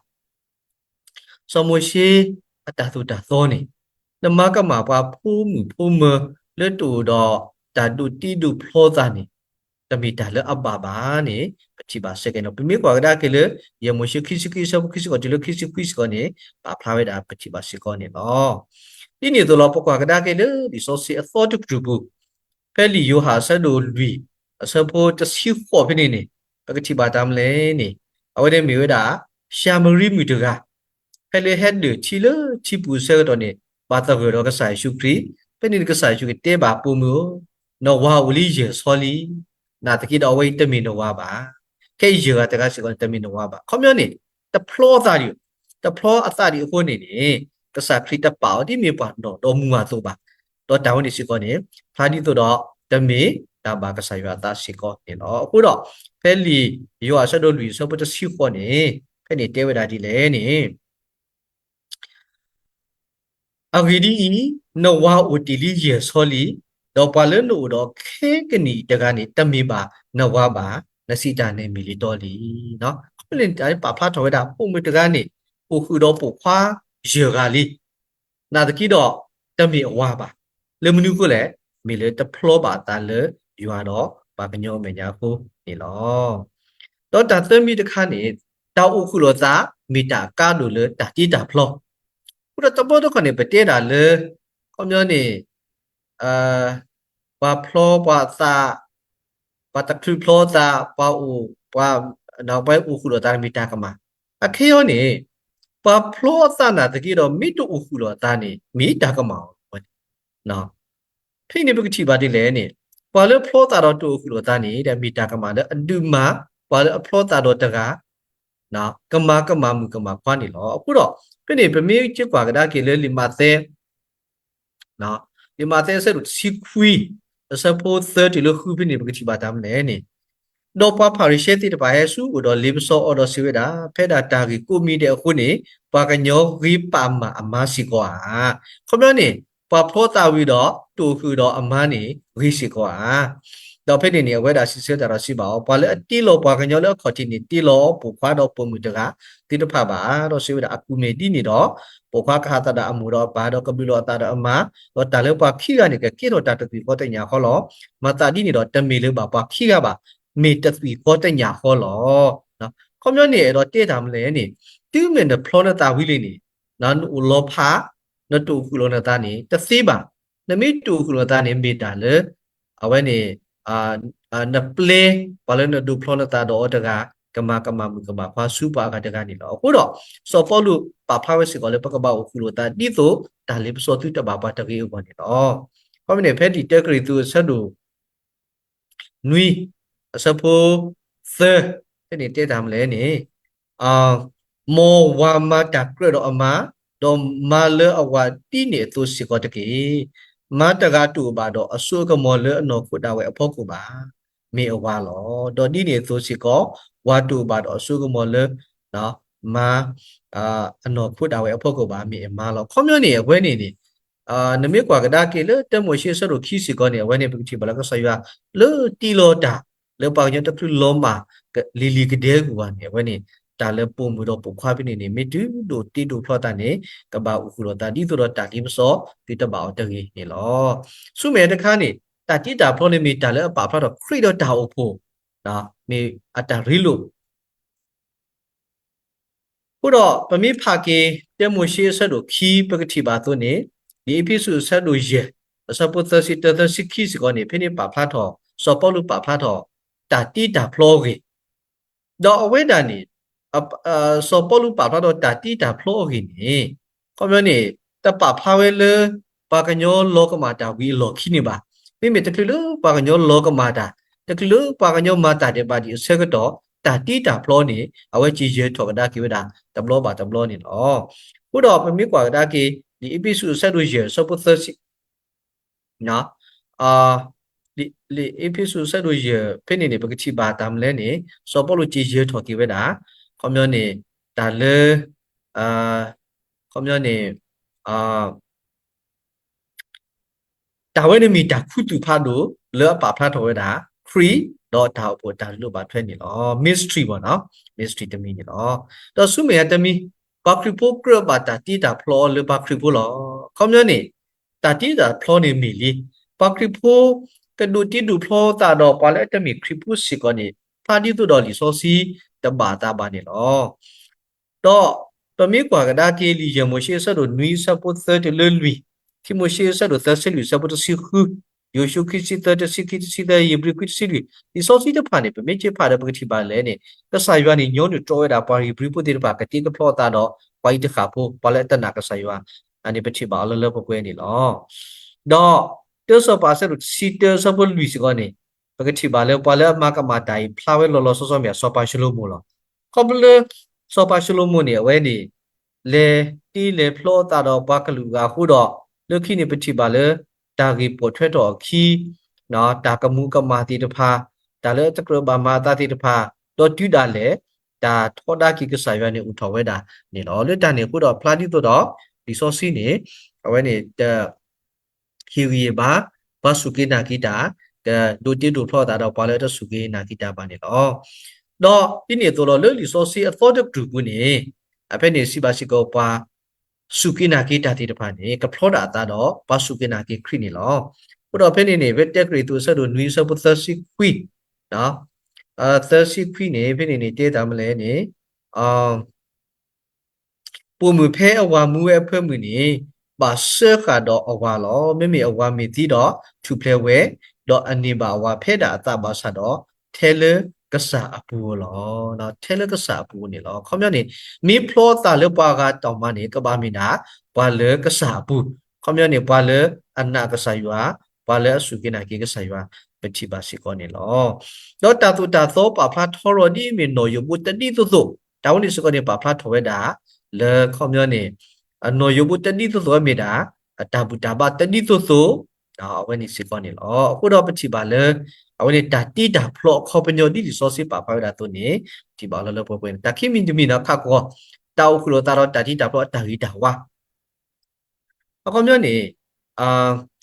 စီၤမိၤၡ့အတၢ်သိၣ်တၢ်သီန့ၣ် နမၤကမၣ်ပှၤဖိမုၣ်ဖိမၢၤလၢတအိၣ်ဒီးတၢ်ဒိးတံဒိးဖျီသးန့ၣ် တမ့ၢ်တၢ်လၢအဘၣ်ဘၣ်န့ၣ် ပထံၣ်ဘၣ်စ့ၢ်ကီးန့ၣ်လီၤ. ပမ့ၢ်ကွၢ်ကဒါက့ၤလၢ ယဲၢ်မိၤၡ့ခံဆံခံအဆၢဖိခံဆံဃိးတုၤလၢခံဆံခွံစ့ၢ်ကီးန့ၣ် ပာ်ဖျါဝဲဒၣ်ပထံၣ်ဘၣ်စ့ၢ်ကီးန့ၣ်လီၤ. ဒ်န့ၣ်အသိးလီၤ ပကွၢ်ကဒါက့ၤလၢလံာ်စီဆှံအသီတကတြူၢ်ပူၤ ဖဲလံာ်ယိၤဟၣ်အဆၢဒိၣ်လွံၢ် အဆၢဖိတဆံဃိးဖဲန့ၣ်န့ၣ် ပကထံၣ်ဘၣ်တၢ်မနုၤလဲၣ်န့ၣ် အဝဲန့ၣ်မ့ၢ်ဝဲဒၣ် ၡၤမရံမုၣ်တဂၤ ဖဲလၢဟဲဒၢၣ်ထံလၢထံပူၤအဆၢကတီၢ်န့ၣ် ဘၣ်သဂၢၢ်ဒီးကစၢ်ယ့ၣ်ၡူးခရံာ်, ဖဲန့ၣ်ကစၢ်ယ့ၣ်ၡူးခရံာ်တဲဘၣ်ပိာ်မုၣ်ဧၢ, နဝၤအိၣ်လံယဲၢ်ဆီလံ. နာ်သက့ဒီးအဝဲအံၤတမ့ၢ်နဝၤဘၣ်. ခဲအံၤယဲၢ်ဂၤတဂၤစ့ၢ်ကီးန့ၣ် တမ့ၢ်နဝၤဘၣ်. ခီပညီန့ၣ် တဖျီအသးဒံး, တဖျီအသးဒံးအဃိန့ၣ်န့ၣ် ကစၢ်ခရံာ်တပာ်အီၤဒ်မ့ၢ်ပှၤနီၢ်ဒီမါဝၤအသိးဘၣ်. ဒီးတၢ်ဝဲန့ၣ်စ့ၢ်ကီးန့ၣ် ဖျါဒ်သိးဒီး တမ့ၢ်တၢ်ဘၣ်ကစၢ်ယွၤအသးစ့ၢ်ကီးန့ၣ်လီၤ. အဃိဒီး ဖဲလံာ်ယိၤဟၣ်အဆၢဒိၣ်လွံၢ်အဆၢဖိတဆံဃိးန့ၣ် ဖဲန့ၣ်တဲဝဲဒၣ်ဒ်လဲၣ်န့ၣ် အဂ့ၢ်ဒ်အံၤ, နဝၤအိၣ်တ့ၢ်လံယဲၢ်ဆီလံ. ဒီးပှၤလၢနအိၣ်ဒီးခဲကနံၣ်အံၤတဂၤန့ၣ် တမ့ၢ်ဘၣ်နဝၤဘၣ်, နစံးတၢ်န့ၣ်မ့ၢ်လံတီလံ. ခီပညီန့ၣ်ပာ်ဖျါထီၣ်ဝဲဒၣ် ပိာ်မုၣ်တဂၤန့ၣ် အိၣ်ဃုာ်ဒီးပိာ်ခွါယဲၢ်ဂၤလံ. နာ်သက့ဒီး တမ့ၢ်အဝၤဘၣ်. လၢမနုၤအဃိလဲၣ်, မ့ၢ်လၢတဖျီဘၣ်အသးလၢယွၤဒီးပှၤကညီအမဲာ်ညါအဃိန့ၣ်လီၤ. ဒီးတၢ်သၢမံၤတခါန့ၣ် တၢ်အိၣ်ဃုာ်လိာ်သး မ့ၢ်တၢ်အကါဒိၣ်လၢတၢ်တ့တၢ်ဖျီ. အဃိဒီးတဘျီတခီၣ်န့ၣ် ပတဲဒၣ်လၢ ခီပညီန့ၣ် ပှၤဖျီပှၤအသး, ပှၤတချုးဖျီသး, ပှၤအိၣ်, ပှၤ, ပှၤအိၣ်ဃုာ်လိာ်သးန့ၣ်မ့ၢ်တၢ်ကမၣ်. အခဲအံၤန့ၣ် ပှၤဖျီအသးနာ်သက့ဒီး မ့ၢ်တအိၣ်ဃုာ်လိာ်သးန့ၣ် မ့ၢ်တၢ်ကမၣ်အီၤ. ဖဲန့ၣ်ပကထံၣ်ဘၣ်ဒ်လဲၣ်န့ၣ် ပှၤလၢဖျီသးဒီးတအိၣ်ဃုာ်လိာ်သးန့ၣ် မ့ၢ်တၢ်ကမၣ်လၢအဒုးမၤ ပှၤလၢအဖျီသးဒီးတဂၤ ကမၤကမၣ်မုၣ်ကမၣ်ခွါန့ၣ်လီၤ. အဃိဒီး ဖဲန့ၣ်ပမ့ၢ်က့ၤကွၢ်ကဒါက့ၤလၢလံာ်မးသဲ လံာ်မးသဲအဆၢဒိၣ်တဆံခွံ အဆၢဖိသၢတုၤလၢဃုဖဲန့ၣ် ပကထံၣ်ဘၣ်တၢ်မနုၤလဲၣ်န့ၣ်, ဒီးပှၤဖၤရံၤၡဲသ့ၣ်တဖၣ်ဟဲဆူအအိၣ်ဒီးလ့ပစီအီၤဒီးစံးဝဲဒၣ်, ဖဲဒၣ်တၢ်ဂ့ၢ်ကိးမံၤဒဲးအဃိန့ၣ် ပှၤကညီဂ့ၤပာ်မၤအမါစ့ၢ်ကီးဧါ. ခီပညီန့ၣ် ပှၤဖျီသးဝံၤဒီး တအိၣ်ဃုာ်ဒီးအမါန့ၣ် ဂ့ၤစ့ၢ်ကီးဧါ. ဒီးဖဲန့ၣ်န့ၣ် အဝဲဒၣ်စံးဆၢတၢ်ဒီးစံးဘၣ်အီၤ, ပှၤလၢအတ့လီၤပှၤကညီလၢအခီၣ်ထံးန့ၣ် တ့လီၤပိာ်ခွါဒီးပိာ်မုၣ်တဂၤသ့ၣ်တဖၣ်ဘၣ်. ဒီးစံးဝဲဒၣ် အကူၣ်မ့ၢ်ဒ်န့ၣ်ဒီး ပိာ်ခွါကဟးသးဒီးအမိၢ်ဒီးအပၢ် ဒီးကဘျုးလိာ်အသးဒီးအမါ, ဒီးတၢ်လၢပှၤခံဂၤန့ၣ် ကကဲထီၣ်တၢ်တသွံၣ်ဃီတညၣ်ဃီလီၤ. မၤသးဒ်န့ၣ်ဒီး တမ့ၢ်လၢၤဘၣ်ပှၤခံဂၤဘၣ်, မ့ၢ်တသွံၣ်ဃီတညၣ်ဃီလီၤ. ခီပညီန့ၣ်အဲၣ်ဒိးတဲတၢ်မနုၤလဲၣ်န့ၣ်, တုၤမ့ၢ်နဖျီနသးဝံၤလံန့ၣ် နအိၣ်လီၤဖး, နတအိၣ်ဃုာ်လိာ်နသးန့ၣ် တသ့ဘၣ်. နမ့ၢ်တအိၣ်ဃုာ်လိာ်နသးန့ၣ် မ့ၢ်တၢ်လၢ အဝဲန့ၣ် နပျဲပှၤလၢနဒိးဖျီနသးဒီးအီၤတဂၤ ကမၤကမၣ်မုၣ်ကမၣ်ခွါဆူပှၤအဂၤတဂၤန့ၣ်လီၤ. အဃိဒီး စီၤပီလူးပာ်ဖျါဝဲစ့ၢ်ကီးလၢပကဘၣ်အိၣ်ဃုာ်လိာ်သး ဒ်သိးတၢ်လ့ပစီသုတဘၣ်ပှၤတဂ့ၤအဂီၢ်န့ၣ်လီၤ. ခီမ့ၢ်န့ၣ် ဖဲလံာ်တၢကရံၣ်သူးအဆၢဒိၣ် နွံ အဆၢဖိ သၢ ဖဲန့ၣ်တဲတၢ်မနုၤလဲၣ်န့ၣ်, မ်ဝၤမၤတၢ်ကြၢးဒီးအမါ, ဒီးမၤလၢအဝၤဒ်န့ၣ်အသိးစ့ၢ်ကီးတက့ၢ်. မါတဂၤတအိၣ်ဘၣ်ဒီးအစိအကမီၤလၢအနီၢ်ခိဒၣ်ဝဲအဖီခိၣ်ဘၣ်, မ့ၢ်အဝၤလီၤ. ဒီးဒ်န့ၣ်အသိးစ့ၢ်ကီး, ဝၤတအိၣ်ဘၣ်ဒီးအစိအကမီၤလၢ မါ အနီၢ်ခိဒၣ်ဝဲအဖီခိၣ်ဘၣ်, မ့ၢ်အမါလီၤ. ခီပညီန့ၣ် အဝဲန့ၣ်န့ၣ် နမ့ၢ်ကွၢ်ကဒါက့ၤလၢတၢမိၤၡ့အဆၢဒိၣ်ခံစ့ၢ်ကီးန့ၣ် အဝဲန့ၣ် ပကထံၣ်ဘၣ်လၢကစၢ်ယွၤ လၢတ့လီၤတၢ် လၢပှၤကညီတချုးလီၤမၢ်လံၤလံၤကဒဲကဝၤန့ၣ် အဝဲန့ၣ် တၢ်လၢပိာ်မုၣ်ဒီးပိာ်ခွါဖဲန့ၣ်န့ၣ် မ့ၢ်တုၤဒိၣ်တ့ဒိၣ်ဖျီသးန့ၣ် ကဘၣ်အိၣ်ဃုာ်လိာ်သး ဒ်သိးဒီးတၢ်လ့ပစီ သုတဘၣ်အီၤတဂ့ၤန့ၣ်လီၤ. ဆူမဲာ်ညါတခါန့ၣ် တၢ်တ့တၢ်ဖျီန့ၣ်မ့ၢ်တၢ်လၢအပာ်ဖျါထီၣ်ခရံာ်ဒီးတၢ်အိၣ်ဖှိၣ် မ့ၢ်အတၢ်ရ့လိာ် အဃိဒီးပမ့ၢ်ဖးက့ၤ တၢမိၤၡ့အဆၢဒိၣ်ခံ ပကထံၣ်ဘၣ်အသိးန့ၣ်, လံာ်အ့းဖ့းစူးအဆၢဒိၣ်ယဲၢ် အဆၢဖိသၢဆံတၢ သၢဆံခံစ့ၢ်ကီးန့ၣ် ဖဲန့ၣ်ပာ်ဖျါထီၣ် စီၤပီလူးပာ်ဖျါထီၣ် တၢ်တ့တၢ်ဖျီအဂ့ၢ်, ဒီးအဝဲဒၣ်န့ၣ် စီၤပီလူးပာ်ဖျါထီၣ်တၢ်တ့တၢ်ဖျီအဂ့ၢ်န့ၣ် ခီပညီန့ၣ် တပာ်ဖျါဝဲလၢ ပှၤကညီလီၤကမၣ်တၢ်ဝံၤအလီၢ်ခံန့ၣ်ဘၣ်. မ့မ့ၢ်တချုးလၢပှၤကညီလီၤကမၣ်တၢ်, တချုးလၢပှၤကညီမၤတၢ်ဒဲးဘးဒံးအဆၢကတီၢ် တၢ်တ့တၢ်ဖျီန့ၣ် အဝဲစံးယဲၢ်ထီၣ်ကဒါက့ၤဝဲဒၣ် တဘျီဘၣ်တဘျီန့ၣ်လီၤ. အဃိဒီးပမ့ၢ်ကွၢ်ကဒါက့ၤ လံာ်အ့းဖ့းစူးအဆၢဒိၣ်ယဲၢ် အဆၢဖိသၢဆံ လံာ်အ့းဖ့းစူးအဆၢဒိၣ်ယဲၢ် ဖဲန့ၣ်န့ၣ် ပကထံၣ်ဘၣ်တၢ်မနုၤလဲၣ်န့ၣ် စီၤပီလူးစံးယဲၢ်ထီၣ်က့ၤဝဲဒၣ် ခီပညီန့ၣ် တၢ်လၢ ခီပညီန့ၣ် တၢ်ဝဲန့ၣ်မ့ၢ်တၢ်ခူသူၣ်ဖးဒိၣ် လၢအပာ်ဖျါထီၣ်ဝဲဒၣ် ခရံာ် ဒီးတၢ်အိၣ်ဖှိၣ်တၢ်လိၣ်ဘၣ်ထွဲန့ၣ်လီၤ. Mystery ဘၣ်နီၤ, mystery တမံၤန့ၣ်လီၤ. ဒီးဆူမဲာ်ညါတမံၤ ပှၤခရံာ်ဖိကြၢးဘၣ်တၢ်တ့တၢ်ဖျီအီၤလၢပှၤခရံာ်ဖိလီၤ. ခီပညီန့ၣ် တၢ်တ့တၢ်ဖျီန့ၣ်မ့ၢ်လံ ပှၤခရံာ်ဖိ ကဒိးတ့ဒိးဖျီသးဒီးပှၤလၢအတမ့ၢ်ခရံာ်ဖိစ့ၢ်ကီးန့ၣ် ဖျါဒ်သိးဒီးလံာ်စီဆှံ တဘၣ်သးဘၣ်န့ၣ်လီၤ. ဒီးပမ့ၢ်ကွၢ်ကဒါက့ၤလံာ်ယဲၢ်မိၤၡ့အဆၢဒိၣ်နွံအဆၢဖိသၢတုၤလၢလွံၢ်, ခံမိၤၡ့အဆၢဒိၣ်သၢဆံလွံၢ်အဆၢဖိတဆံဃု, ယိၤၡူခံဆံသၢတဆံခံတဆံသၢ, ဧ့ၤဘြံၤခွံတဆံလွံၢ်, လံာ်စီဆှံတဖၣ်န့ၣ် ပမ့ၢ်က့ၤဖးဒီးပကထံၣ်ဘၣ်လဲၣ်န့ၣ် ကစၢ်ယွၤန့ၣ် ညီနုၢ်တြီဝဲဒၣ်ပှၤဧ့ၤဘြံၤဖိသ့ၣ်တဖၣ် ကတ့ကဖျီသးဒီး ပှၤအံၤတဃၣ်ဖိ ပှၤလၢအတနာ်ကစၢ်ယွၤ အန့ၣ်ပထံၣ်ဘၣ်အီၤလၢလၢပှဲၤပှဲၤန့ၣ်လီၤ. ဒီးတၢစီၤပၤအဆၢဒိၣ်တဆံတၢအဆၢဖိလွံၢ်စ့ၢ်ကီးန့ၣ် ပကထံၣ်ဘၣ်လၢပှၤလၢအမၤကမၣ်တၢ်အံၤ ဖျါဝဲလီၤလီၤဆီဆီမ့ၢ်စီၤပၤၡလိၤမိၣ်လီၤ. ခီဖျိလၢ စီၤပၤၡလိၤမိၣ်န့ၣ် အဝဲန့ၣ် လဲၤတ့လဲၤဖျီအသးဒီးပှၤကလုာ်အဂၤအဃိဒီး လၢခံန့ၣ်ပထံၣ်ဘၣ်လၢ တၢ်ဂ့ၢ်ပိာ်ထွဲထီၣ်အခံ တၢ်ကမူၤကမၣ်သ့ၣ်တဖၣ်, တၢ်လၢအတကြၢးဘၣ်မၤအသးသ့ၣ်တဖၣ်, ဒီးတုၤဒၣ်လဲာ် တၢ်ထီဒါက့ၤကစၢ်ယွၤန့ၣ်အိၣ်ထီၣ်ဝဲဒၣ်န့ၣ်လီၤ. လၢတၢ်န့ၣ်အဃိဒီးဖျါဒ်သိးဒီး လံာ်စီဆှံန့ၣ် အဝဲန့ၣ် တ ဟ့ၣ်ဂံၢ်ဟ့ၣ်ဘါ ပှၤစူၢ်က့ၤနာ်က့ၤတၢ်, ကဒိးတ့ဒိးဖျီသးဒီးပှၤလၢအတစူၢ်က့ၤနာ်က့ၤတၢ်ဘၣ်န့ၣ်လီၤ. ဒီးဒ်န့ၣ်အသိးလီၤ လၢလံာ်စီဆှံအသီတကတြူၢ်ပူၤန့ၣ် အဖဲန့ၣ်စံးဘၣ်စ့ၢ်ကီးပှၤ စူၢ်က့ၤနာ်က့ၤတၢ်သ့ၣ်တဖၣ်န့ၣ် ကဖျီဒၣ်အသးဒီးပှၤစူၢ်က့ၤနာ်က့ၤခရံာ်န့ၣ်လီၤ. အဃိဒီးဖဲန့ၣ်န့ၣ် ဖဲတၢကရံၣ်သူးအဆၢဒိၣ်နွံအဆၢဖိသၢဆံခွံ သၢဆံခွံန့ၣ် ဖဲန့ၣ်န့ၣ် တဲတၢ်မနုၤလဲၣ်န့ၣ် ပိာ်မုၣ်ဖဲအဝၤမူဝဲအဖၢမုၢ်န့ၣ် ဘၣ်စၢဃာ်ဒီးအဝၤလီၤ. မ့မ့ၢ်အဝၤမ့ၢ်သံဒီး ထူၣ်ဖျဲးဝဲ, ဒီးအန့ၢ်ဘၣ်အဝၤဖဲဒၣ်အသးဘၣ်ဆၣ်ဒီး ထဲလၢကစၢ်အပူၤလီၤ. ထဲလၢကစၢ်အပူၤန့ၣ်လီၤ. ခီပညီန့ၣ် မ့ၢ်ဖျီအသးလၢပှၤဂၤတၢ်မၤန့ၣ် ကဘၣ်မ့ၢ်ဒၣ် ပှၤလၢကစၢ်အပူၤ, ခီပညီန့ၣ် ပှၤလၢအနာ်ကစၢ်ယွၤ, ပှၤလၢအစူၢ်က့ၤနာ်က့ၤကစၢ်ယွၤ ပထံၣ်ဘၣ်စ့ၢ်ကီးန့ၣ်လီၤ. ဒီးတၢ်သိၣ်တၢ်သီပာ်ဖျါထီရီၤဒ်အမ့ၢ်နီၢ်ယိာ်ဘိတဒ်သိးသိး, တၢ်ဝဲန့ၣ်စ့ၢ်ကီးန့ၣ် ပာ်ဖျါထီၣ်ဝဲဒၣ် လၢခီပညီန့ၣ် နီၢ်ယိာ်ဘိတဒ်သိးသိးဝဲမ့ၢ်ဒၣ် တၢ်ဘူၣ်တၢ်ဘါတဒ်သိးသိး အဝဲန့ၣ်စ့ၢ်ကီးန့ၣ်လီၤ. အဃိဒီးပထံၣ်ဘၣ်လၢ အဝဲန့ၣ်တၢ်တ့တၢ်ဖျီအခီပညီဒ်လံာ်စီဆှံပာ်ဖျါဝဲဒၣ်အသိးန့ၣ် ပထံၣ်ဘၣ်လၢလၢပှဲၤပှဲၤန့ၣ် တၢ်ခံမံၤတမံၤန့ၣ် ခးကီး တၢ်အိၣ်ဃုာ်လိာ်သးဒီးတၢ်တ့တၢ်ဖျီအတၢ်ဂ့ၤတၢ်ဝါ အခီပညီန့ၣ်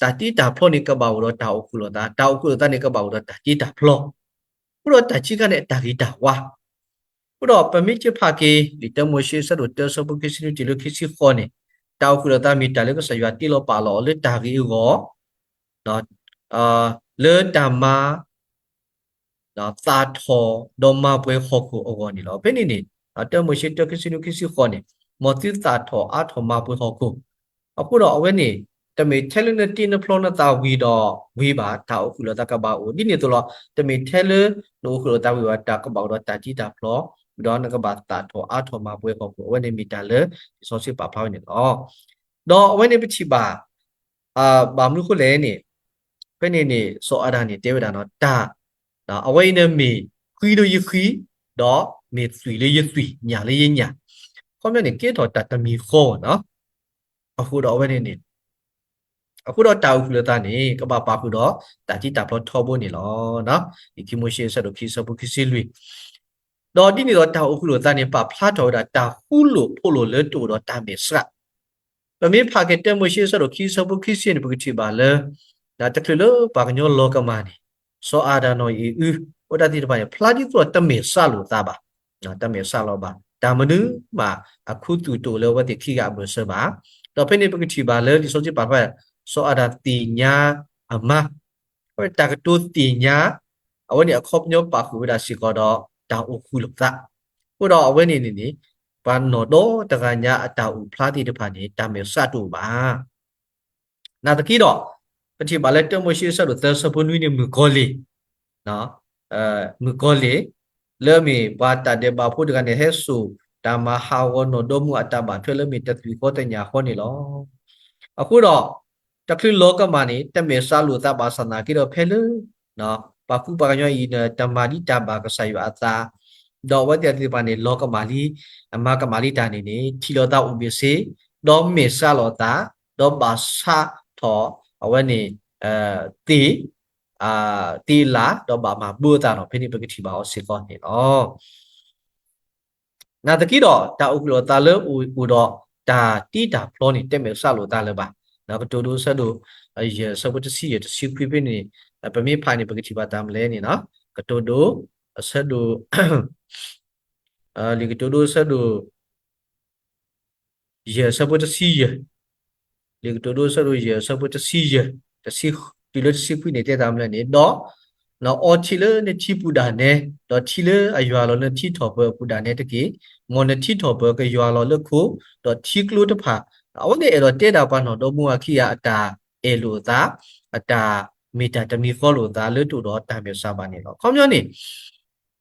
တၢ်တ့တၢ်ဖျီန့ၣ် ကဘၣ်အိၣ်ဒီးတၢ်အိၣ်ဃုာ်လိာ်သး, တၢ်အိၣ်ဃုာ်လိာ်သးန့ၣ် ကဘၣ်အိၣ်ဒီးတၢ်တ့တၢ်ဖျီ, အဃိဒီးတၢ်ခံခါန့ၣ် အတၢ်ဂ့ၤတၢ်ဝါ, အဃိဒီးပမ့ၢ်က့ၤဖးက့ၤ လံာ်တၢမိၤၡ့ အဆၢဒိၣ်တၢ အဆၢဖိခံဆံနွံတုၤလၢခံဆံဃိးန့ၣ်, တၢ်အိၣ်ဃုာ်လိာ်သးမ့ၢ်တၢ်လၢကစၢ်ယွၤတ့လီၤပာ်လီၤအီၤလၢတၢ်ဂ့ၤအဂီၢ် လၢတၢ်မၤ သၣ်ထီၣ်ဒီးမၤပှဲၤဟီၣ်ခိၣ်အဂီၢ်န့ၣ်လီၤ. ဖဲန့ၣ်န့ၣ် တၢမိၤၡ့ တၢ ခံဆံနွံ ခံဆံဃိးန့ၣ်, မ်သုသၣ်ထီၣ်အါထီၣ်မၤပှဲၤဟီၣ်ခိၣ်, အဃိဒီးအဝဲန့ၣ် တမ့ၢ်ထဲလၢနတ့နဖျီနသးဝံၤဒီးဝံၤဘၣ် တၢ်အိၣ်ဃုာ်လိာ်သးကဘၣ်အိၣ်, ဒ်န့ၣ်အသိးလီၤ. တမ့ၢ်ထဲလၢနအိၣ်ဃုာ်လိာ်သးဝံၤဘၣ် တၢ်ကဘၣ်အိၣ်ဒီးတၢ်တ့တၢ်ဖျီ, ဒီးနကဘၣ်သၣ်ထီၣ်အါထီၣ်မၤပှဲၤဟီၣ်ခိၣ်, အဝဲန့ၣ်မ့ၢ်တၢ်လၢ လံာ်စီဆှံပာ်ဖျါဝဲန့ၣ်လီၤ. ဒီးအဝဲန့ၣ်ပထံၣ်ဘၣ် ဘၣ်မနုၤအဃိလဲၣ်န့ၣ်, ဖဲန့ၣ်န့ၣ် စီၤအၤဒၣ်န့ၣ်တဲဝဲဒၣ်နီၤ, တၢ် အဝဲအံၤန့ၣ်မ့ၢ်ဃံလၢယဃံ, ဒီးမ့ၢ်သွံၣ်လၢယသွံၣ်, ညၣ်လၢယညၣ်, ခီပညီန့ၣ် ကဲထီၣ်တၢ်တမံၤဃီနီၤ. အဃိဒီးအဝဲန့ၣ်န့ၣ် အဃိဒီးတၢ်အိၣ်ဃုာ်လိာ်သးန့ၣ် ကဘၣ်ပာ်ဃုာ်ဒီးတၢ်တံတၢ်ဖျီထီဘိန့ၣ်လီၤ. လံာ်ခံမိၤၡ့အဆၢဒိၣ်ခံ အဆၢဖိခံဆံလွံၢ်, ဒီးဒ်န့ၣ်ဒီးတၢ်အိၣ်ဃုာ်လိာ်သးန့ၣ် ပာ်ဖျါထီၣ်ဝဲဒၣ်တၢ်ဃူလိာ်ဖိးလိာ်လၢတအိၣ်ဒီးတၢ်မဲာ်ဆှး. ပမ့ၢ်ဖးက့ၤတၢမိၤၡ့အဆၢဒိၣ်ခံ အဆၢဖိခံဆံန့ၣ် ပကထံၣ်ဘၣ်လၢ တချုးလၢပှၤကညီလီၤကမၣ်န့ၣ် စီၤအၤဒၣ်နီၢ်အံၤအု အဝဲဒၣ်သ့ၣ်တဖၣ်န့ၣ် ဖျါဒ်သိးတမဲာ်ဆှးလိာ်သးဘၣ်, တမဲာ်ဆှးလီၤဘၣ် တၢ်မနုၤမး အခူသူၣ်တအိၣ်လၢအဝဲသ့ၣ်ခံဂၤအဘၢၣ်စၢၤဘၣ်. ဒီးဖဲန့ၣ်ပကထံၣ်ဘၣ်လၢလံာ်စီဆှံပာ်ဖျါ စီၤအၤဒၣ်သ့ၣ်ညါအမါ အဝဲတၢ်ကတိၤသ့ၣ်ညါ အဝဲန့ၣ်အခီပညီပာ်ဃုာ်ဝဲဒၣ်စ့ၢ်ကီးဒီးတၢ်အိၣ်ဃုာ်လိာ်သး. အဃိဒီးအဝဲန့ၣ်န့ၣ်န့ၣ် ပှၤနီၢ်ဒီတဂၤညါအတၢ်အိၣ်ဖျါသ့ၣ်တဖၣ်န့ၣ် တၢ်မဲာ်ဆှးတအိၣ်ဘၣ်. နာ်သက့ဒီး ပထံၣ်ဘၣ်လၢတၢမိၤၡ့အဆၢဒိၣ်သၢ အဆၢဖိနွံန့ၣ် မုၣ်ကီၤလံၢ် မုၣ်ကီၤလံၢ် လၢအမ့ၢ်ပှၤတၢ်ဒဲးဘးဖိတဂၤန့ၣ် ဟဲစိာ်တၢ်မၤဟးဂီၤနီၢ်ဒီမါအတၢ်ဘၣ်ထွဲလၢအမ့ၢ်တသွံၣ်ဃီတညၣ်ဃီန့ၣ်လီၤ. အဃိဒီး တချုးလီၤကမၣ်န့ၣ် တမဲာ်ဆှးလိာ်သးဘၣ်ဆၣ်သနာ်က့ဒီး ဖဲလၢ ပှၤကူပှၤကညီအံၤန့ၣ် တမၤဒံးတၢ်ဘၣ်ကစၢ်ယွၤအသး ဒီးအဝဲသ့ၣ်သ့ၣ်တဖၣ်န့ၣ် လီၤကမၣ်လံ အမၤကမၣ်လံတၢ်န့ၣ်န့ၣ် ထံၣ်လိာ်သးအိၣ်ဘ့ၣ်ဆ့ ဒီးမဲာ်ဆှးလိာ်သး ဒီးဘၣ်ဆါထီၣ် အဝဲန့ၣ် သ့ၣ် သ့ၣ်လး ဒီးဘၣ်မၤဘၢအသးလီၤ. ဖဲန့ၣ်ပကထံၣ်ဘၣ်အီၤစ့ၢ်ကီးန့ၣ်လီၤ. နာ်သက့ဒီး တၢ်အိၣ်ဃုာ်လိာ်သးလၢအိၣ်ဒီးတၢ်တံတၢ်ဖျီန့ၣ် တမဲာ်ဆှးလိာ်သးလၢၤဘၣ်. ကတိၤဒိအဆၢဒိၣ် ယဲၢ် အဆၢဖိတဆံယဲၢ် တဆံခွံဖဲန့ၣ် ပမ့ၢ်ဖးန့ၣ် ပကထံၣ်ဘၣ်တၢ်မနုၤလဲၣ်န့ၣ် ကတိၤဒိ အဆၢဒိၣ် လံာ်ကတိၤဒိအဆၢဒိၣ် ယဲၢ် အဆၢဖိတဆံယဲၢ်, လံာ်ကတိၤဒိအဆၢဒိၣ်ယဲၢ် အဆၢဖိတဆံယဲၢ် တုၤလၢတဆံခွံန့ၣ် တဲတၢ်မနုၤလဲၣ်န့ၣ် ဒီး အီထံလၢနထံပူၤဒၣ်နဲ, ဒီးထံလၢအယွၤလီၤလၢနထံထီၣ်ပၢၤအပူၤဒၣ်နဲတက့ၢ်. မ်နထံထီၣ်ပၢၤကယွၤလီၤလၢခိ, ဒီးထံကျိတဖၣ်, အဝဲန့ၣ်အဲၣ်ဒိးတဲဒၣ်ပှၤနီၢ်ဒီမါဝၤခံဂၤအတၢ်အဲၣ်လိာ်အသး, အတၢ်မ့ၢ်တၢ်တမံၤဃီလိာ်အသးလၢတအိၣ်ဒီးတၢ်မဲာ်ဆှးဘၣ်န့ၣ်လီၤ. ခီပညီန့ၣ်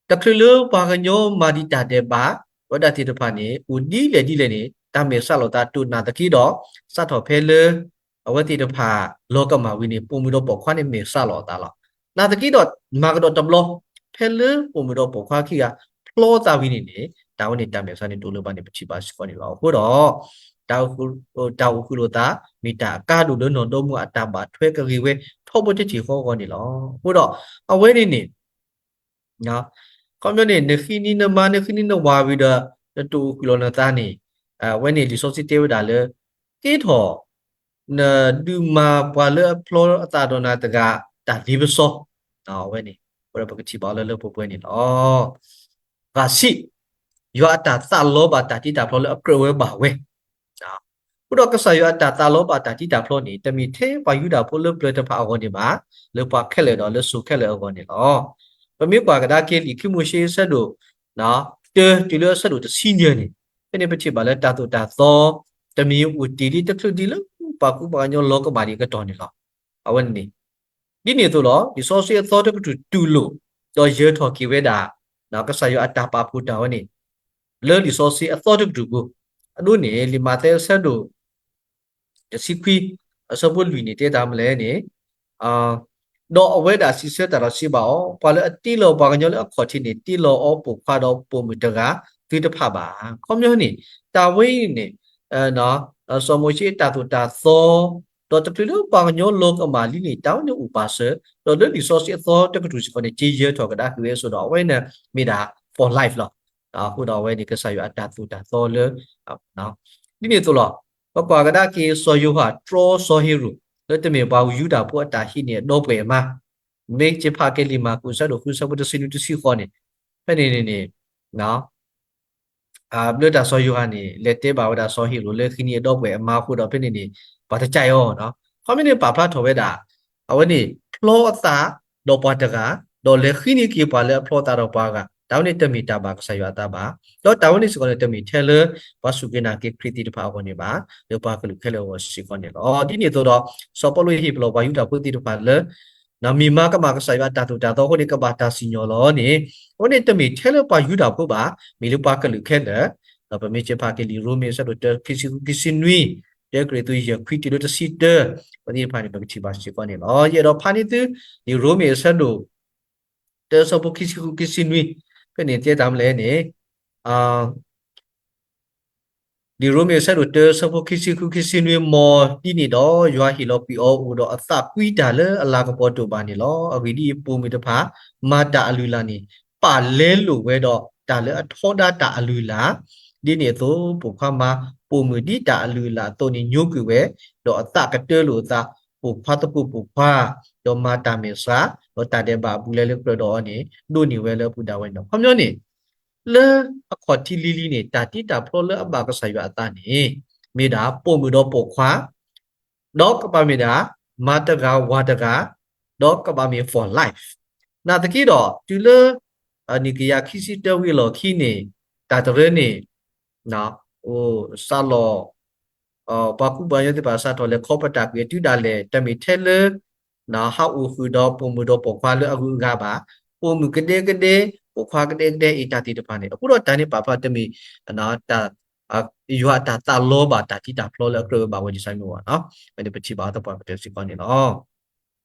တချုးလၢပှၤကညီမၤဒံးတၢ်ဒဲးဘး ဝဲဒၣ်သ့ၣ်တဖၣ်န့ၣ် အိၣ်ဒ်လဲၣ်ဒ်လဲၣ်န့ၣ် တၢ်မဲာ်ဆှးလိာ်သးတအိၣ်နာ်သက့ဒီး စးထီၣ်ဖဲလၢ အဝဲသ့ၣ်တဖၣ်လီၤကမၣ်ဝံၤန့ၣ် ပိာ်မုၣ်ဒီးပိာ်ခွါန့ၣ်မဲာ်ဆှးလိာ်အသးလီၤ. နာ်သက့ဒီး မၤကဒီးတဘျီ ဖဲလၢပိာ်မုၣ်ဒီးပိာ်ခွါခံဂၤ ဖျီသးဝံၤန့ၣ်န့ၣ် တၢ်ဝဲန့ၣ်တၢ်မဲာ်ဆှးန့ၣ်တအိၣ်လၢၤဘၣ်န့ၣ် ပထံၣ်ဘၣ်စ့ၢ်ကီးန့ၣ်လီၤ. အဃိဒီး တၢ်အိၣ်ဃုာ်လိာ်သး မ့ၢ်တၢ်အကါဒိၣ်လၢနီၢ်ဒီမါဝၤအတၢ်ဘၣ်ထွဲကဂ့ၤဝဲ ထီဘိတထံၣ်ဃီအဂီၢ်န့ၣ်လီၤ. အဃိဒီး အဝဲန့ၣ်န့ၣ် ခီပညီန့ၣ် နဃ့နံၤနမါ နဃ့နံၤနဝၤဝံၤဒီး နတအိၣ်ဃုာ်လီၤနသးန့ၣ် အဝဲန့ၣ်လံာ်စီဆှံတဲဝဲဒၣ်လၢ ကဲထီၣ် နဒုးမၤပှၤလၢအဖျီအသးဒီးနၤတဂၤ တၢ်လ့ပစီ အဝဲန့ၣ် အဝဲဒၣ်ပကထံၣ်ဘၣ်အီၤလၢလၢပှဲၤပှဲၤန့ၣ်လီၤ. ဂၤဆံး ယွၤအတၢ်သးလီဘၣ်တၢ်တံတၢ်ဖျီလၢအကြၢးဝဲဘၣ်ဝဲ အဃိဒီးကစၢ်ယွၤအတၢ်သးလီဘၣ်တၢ်တံတၢ်ဖျီန့ၣ် တမ့ၢ်ထဲပှၤယူဒၤဖိလၢပျၢၤတဖၣ်အဂီၢ်န့ၣ်ဘၣ်, လၢပှၤခဲလၢာ်ဒီးလၢစိၤခဲလၢာ်အဂီၢ်န့ၣ်လီၤ. ပမ့ၢ်ကွၢ်ကဒါက့ၤလံာ်ခံမိၤၡ့အဆၢဒိၣ် တၢ တုၤလၢအဆၢဒိၣ်တဆံယဲၢ်န့ၣ် ဖဲန့ၣ်ပထံၣ်ဘၣ်လၢတၢ်သိၣ်တၢ်သီ တမံၤအိၣ်တ့ၢ်ဒ်တချုးဒံးလၢပှၤကူပှၤကညီလီၤကမၣ်ဒံးအကတီၢ်န့ၣ်လီၤ. အဝဲန့ၣ်န့ၣ် ဒ်န့ၣ်အသိးလီၤ. လံာ်စီဆှံအသီတကတြူၢ်တူၢ်လိာ် ဒီးယၢၤထီၣ်က့ၤဝဲဒၣ် ကစၢ်ယွၤအတၢ်ပာ်ဖှိၣ်တၢ်ဝဲန့ၣ် လၢလံာ်စီဆှံအသီတကတြူၢ်ပူၤ, အဒိန့ၣ် လံာ်မးသဲအဆၢဒိၣ် တဆံခွံ အဆၢဖိလွံၢ်န့ၣ် တဲတၢ်မနုၤလဲၣ်န့ၣ် ဒီးအဝဲဒၣ်စံးဆၢတၢ်ဒီးစံးဘၣ်အီၤ, ပှၤလၢအတ့လီၤပှၤကညီလၢအခီၣ်ထံးန့ၣ် တ့လီၤအီၤပိာ်ခွါဒီးပိာ်မုၣ်တဂၤ သုတဖၣ်ဘၣ်. ခီပညီန့ၣ် တၢ်ဝဲအံၤန့ၣ် စီၤမိၤၡ့အတၢ်သိၣ်တၢ်သီ ဒီးတချုးလၢပှၤကညီလီၤကမၣ်လံန့ၣ် တၢ်ဝဲန့ၣ်အိၣ်ပာ်စၢၤ, ဒီးလၢလံာ်စီဆှံအသီတကတြူၢ်စ့ၢ်ကီးန့ၣ် က့ယၢၤထီၣ်ကဒါက့ၤဝဲအသိးဒီး အဝဲန့ၣ်မ့ၢ်ဒၣ် for life လီၤ. အဃိဒီးအဝဲန့ၣ် ကစၢ်ယွၤအတၢ်သိၣ်တၢ်သီလၢ ဒ်န့ၣ်အသိးလီၤ. ပကွၢ်ကဒါက့ၤစီၤယိၤဟၣ်တြီစီၤဟ့ၤရိာ် လၢတမ့ၢ်ပှၤယူဒၤဖိအတၢ်ဟံးန့ၢ်အဒီပုၢ်ဝဲၢ်အမါ, မ့ၢ်က့ၤဖးက့ၤလံာ်မၢ်ကူးအဆၢဒိၣ်ဃု အဆၢဖိတဆံနွံ တဆံဃိးန့ၣ်, ဖဲန့ၣ်န့ၣ်န့ၣ် ဘျၢတၢ်စီၤယိၤဟၣ်န့ၣ် လဲၤတဲဘၣ်ဝဲဒၣ်စီၤဟ့ၤရိာ်လၢဟံးန့ၢ်အဒီပုၢ်ဝဲၢ်အမါအဃိဒီး ဖဲန့ၣ်န့ၣ် ပှၤတကးအီၤ, ခီမ့ၢ်န့ၣ်ပာ်ဖျါထီၣ်ဝဲဒၣ် အဝဲန့ၣ်ဖျီအသးဒီးပှၤတဂၤ, ဒီးလဲၤဟံးန့ၢ်က့ၤပှၤလၢအဖျီအသးဒီးပှၤဂၤ, တၢ်ဝဲန့ၣ်တမ့ၢ်တၢ်ဘၣ်ကစၢ်ယွၤအသးဘၣ်. ဒီးတၢ်ဝဲန့ၣ်စ့ၢ်ကီးန့ၣ် တမ့ၢ်ထဲလၢ ပှၤစူၢ်က့ၤနာ်က့ၤခရံာ်သ့ၣ်တဖၣ်အဂီၢ်န့ၣ်ဘၣ်, လၢပှၤကလုာ်ခဲလၢာ်အဂီၢ်စ့ၢ်ကီးန့ၣ်လီၤ. ဒ်န့ၣ်အသိးဒီး စီၤပီလူးဟ့ၣ်ပလီၢ်ပှၤယူဒၤဖိသ့ၣ်တဖၣ်လၢ မ့ၢ်မၤကမၣ်ကစၢ်ယွၤအတၢ်သိၣ်တၢ်သီအဃိန့ၣ် ကဘၣ်တၢ်စံၣ်ညီၣ်လီၤန့ၣ်, အဝဲန့ၣ်တမ့ၢ်ထဲလၢပှၤယူဒၤဖိဘၣ်, မ့ၢ်လၢပှၤကလုာ်ခဲလၢာ်, ဒီးပမ့ၢ်က့ၤဖးက့ၤလံာ်ရိမ့ၤအဆၢဒိၣ်တၢ ခံဆံဃု ခံဆံနွံ, တၢကရံၣ်သူး ယဲၢ် ခွံ တုၤလၢတဆံတၢ, အဝဲသ့ၣ်တဖၣ်န့ၣ် ပကထံၣ်ဘၣ်စ့ၢ်ကီးန့ၣ်လီၤ. ယအဲၣ်ဒိးဖးန့ၢ်သု လံာ်ရိမ့ၤအဆၢဒိၣ် တၢ အဆၢဖိ ခံဆံဃု ခံဆံနွံ, ဖဲန့ၣ်တဲတၢ်မနုၤလဲၣ်န့ၣ် လံာ်ရိမ့ၤအဆၢဒိၣ်တၢ အဆၢဖိခံဆံဃု ခံဆံနွံ မ်ဒ်န့ၣ်ဒီး ယွၤဟ့ၣ်လီၤကွံာ်အီၤအိၣ်ဒီးအသးကွံတၢ်လၢအလၤကပီၤတအိၣ်ဘၣ်န့ၣ်လီၤ. အဂ့ၢ်ဒ်အံၤ, ပိာ်မုၣ်တဖၣ် မၤတၢ်အလုၢ်အလၢ်န့ၣ် ပာ်လဲလိာ်ဝဲဒီးတၢ်လၢအထီဒါတၢ်အလုၢ်အလၢ်, ဒ်န့ၣ်အသိး ပိာ်ခွါမၤပိာ်မုၣ်ဒ်တၢ်အလုၢ်အလၢ်အသိးန့ၣ် ညိကွံာ်ဝဲ, ဒီးအသးကတၢၢ်လိာ်အသး, ပိာ်ခွါသကိးပိာ်ခွါ, ဒီးမၤတၢ်မဲာ်ဆှး, ဒီးတၢ်ဒဲးဘးအဘူးအလဲလၢကြၢးဒီးအီၤန့ၣ် ဒိးန့ၢ်ဝဲလၢအပူၤဒၣ်ဝဲန့ၣ်လီၤ. ခီပညီန့ၣ် လၢအခီၣ်ထံးလံၤလံၤန့ၣ် တၢ်တံၢ်တၢ်ဖျီလၢအဘၣ်ကစၢ်ယွၤအသးန့ၣ် မ့ၢ်ဒၣ်ပိာ်မုၣ်ဒီးပိာ်ခွါ, ဒီးကဘၣ်မ့ၢ်ဒၣ် မါတဂၤဝၤတဂၤ, ဒီးကဘၣ်မ့ၢ် for life. နာ်သက့ဒီး တုၤလၢ နံၣ်ကယၤခံဆံတၢဝံၤအလီၢ်ခံန့ၣ် တၢ်တရၢန့ၣ် စးလီၤ ပှၤကူပှၤကညီသ့ၣ်တဖၣ်စးထီၣ်လဲၤခီပတာ်ကွံာ်အတုၤဒၣ်လဲာ် တမ့ၢ်ထဲလၢ ဟးအိၣ်ဃုာ်ဒီးပိာ်မုၣ်ဒီးပိာ်ခွါလၢအဂုၤအဂၤဘၣ်, ပိာ်မုၣ်ကဒဲကဒဲ, ပိာ်ခွါကဒဲကဒဲ အံၤတၢ်သ့ၣ်တဖၣ်န့ၣ် အဃိဒီးတၢ်န့ၣ်ပာ်ဖျါတမ့ၢ် ယွၤအတၢ်သးလီဘၣ်တၢ်တံၢ်တၢ်ဖျီလၢအကြၢးဝဲဘၣ်ဝဲဒ်န့ၣ်မ့ၢ်ဘၣ်နီၤ. အဝဲန့ၣ်ပထံၣ်ဘၣ်အီၤသပှၢ်ကတၢၢ်စ့ၢ်ကီးန့ၣ်လီၤ.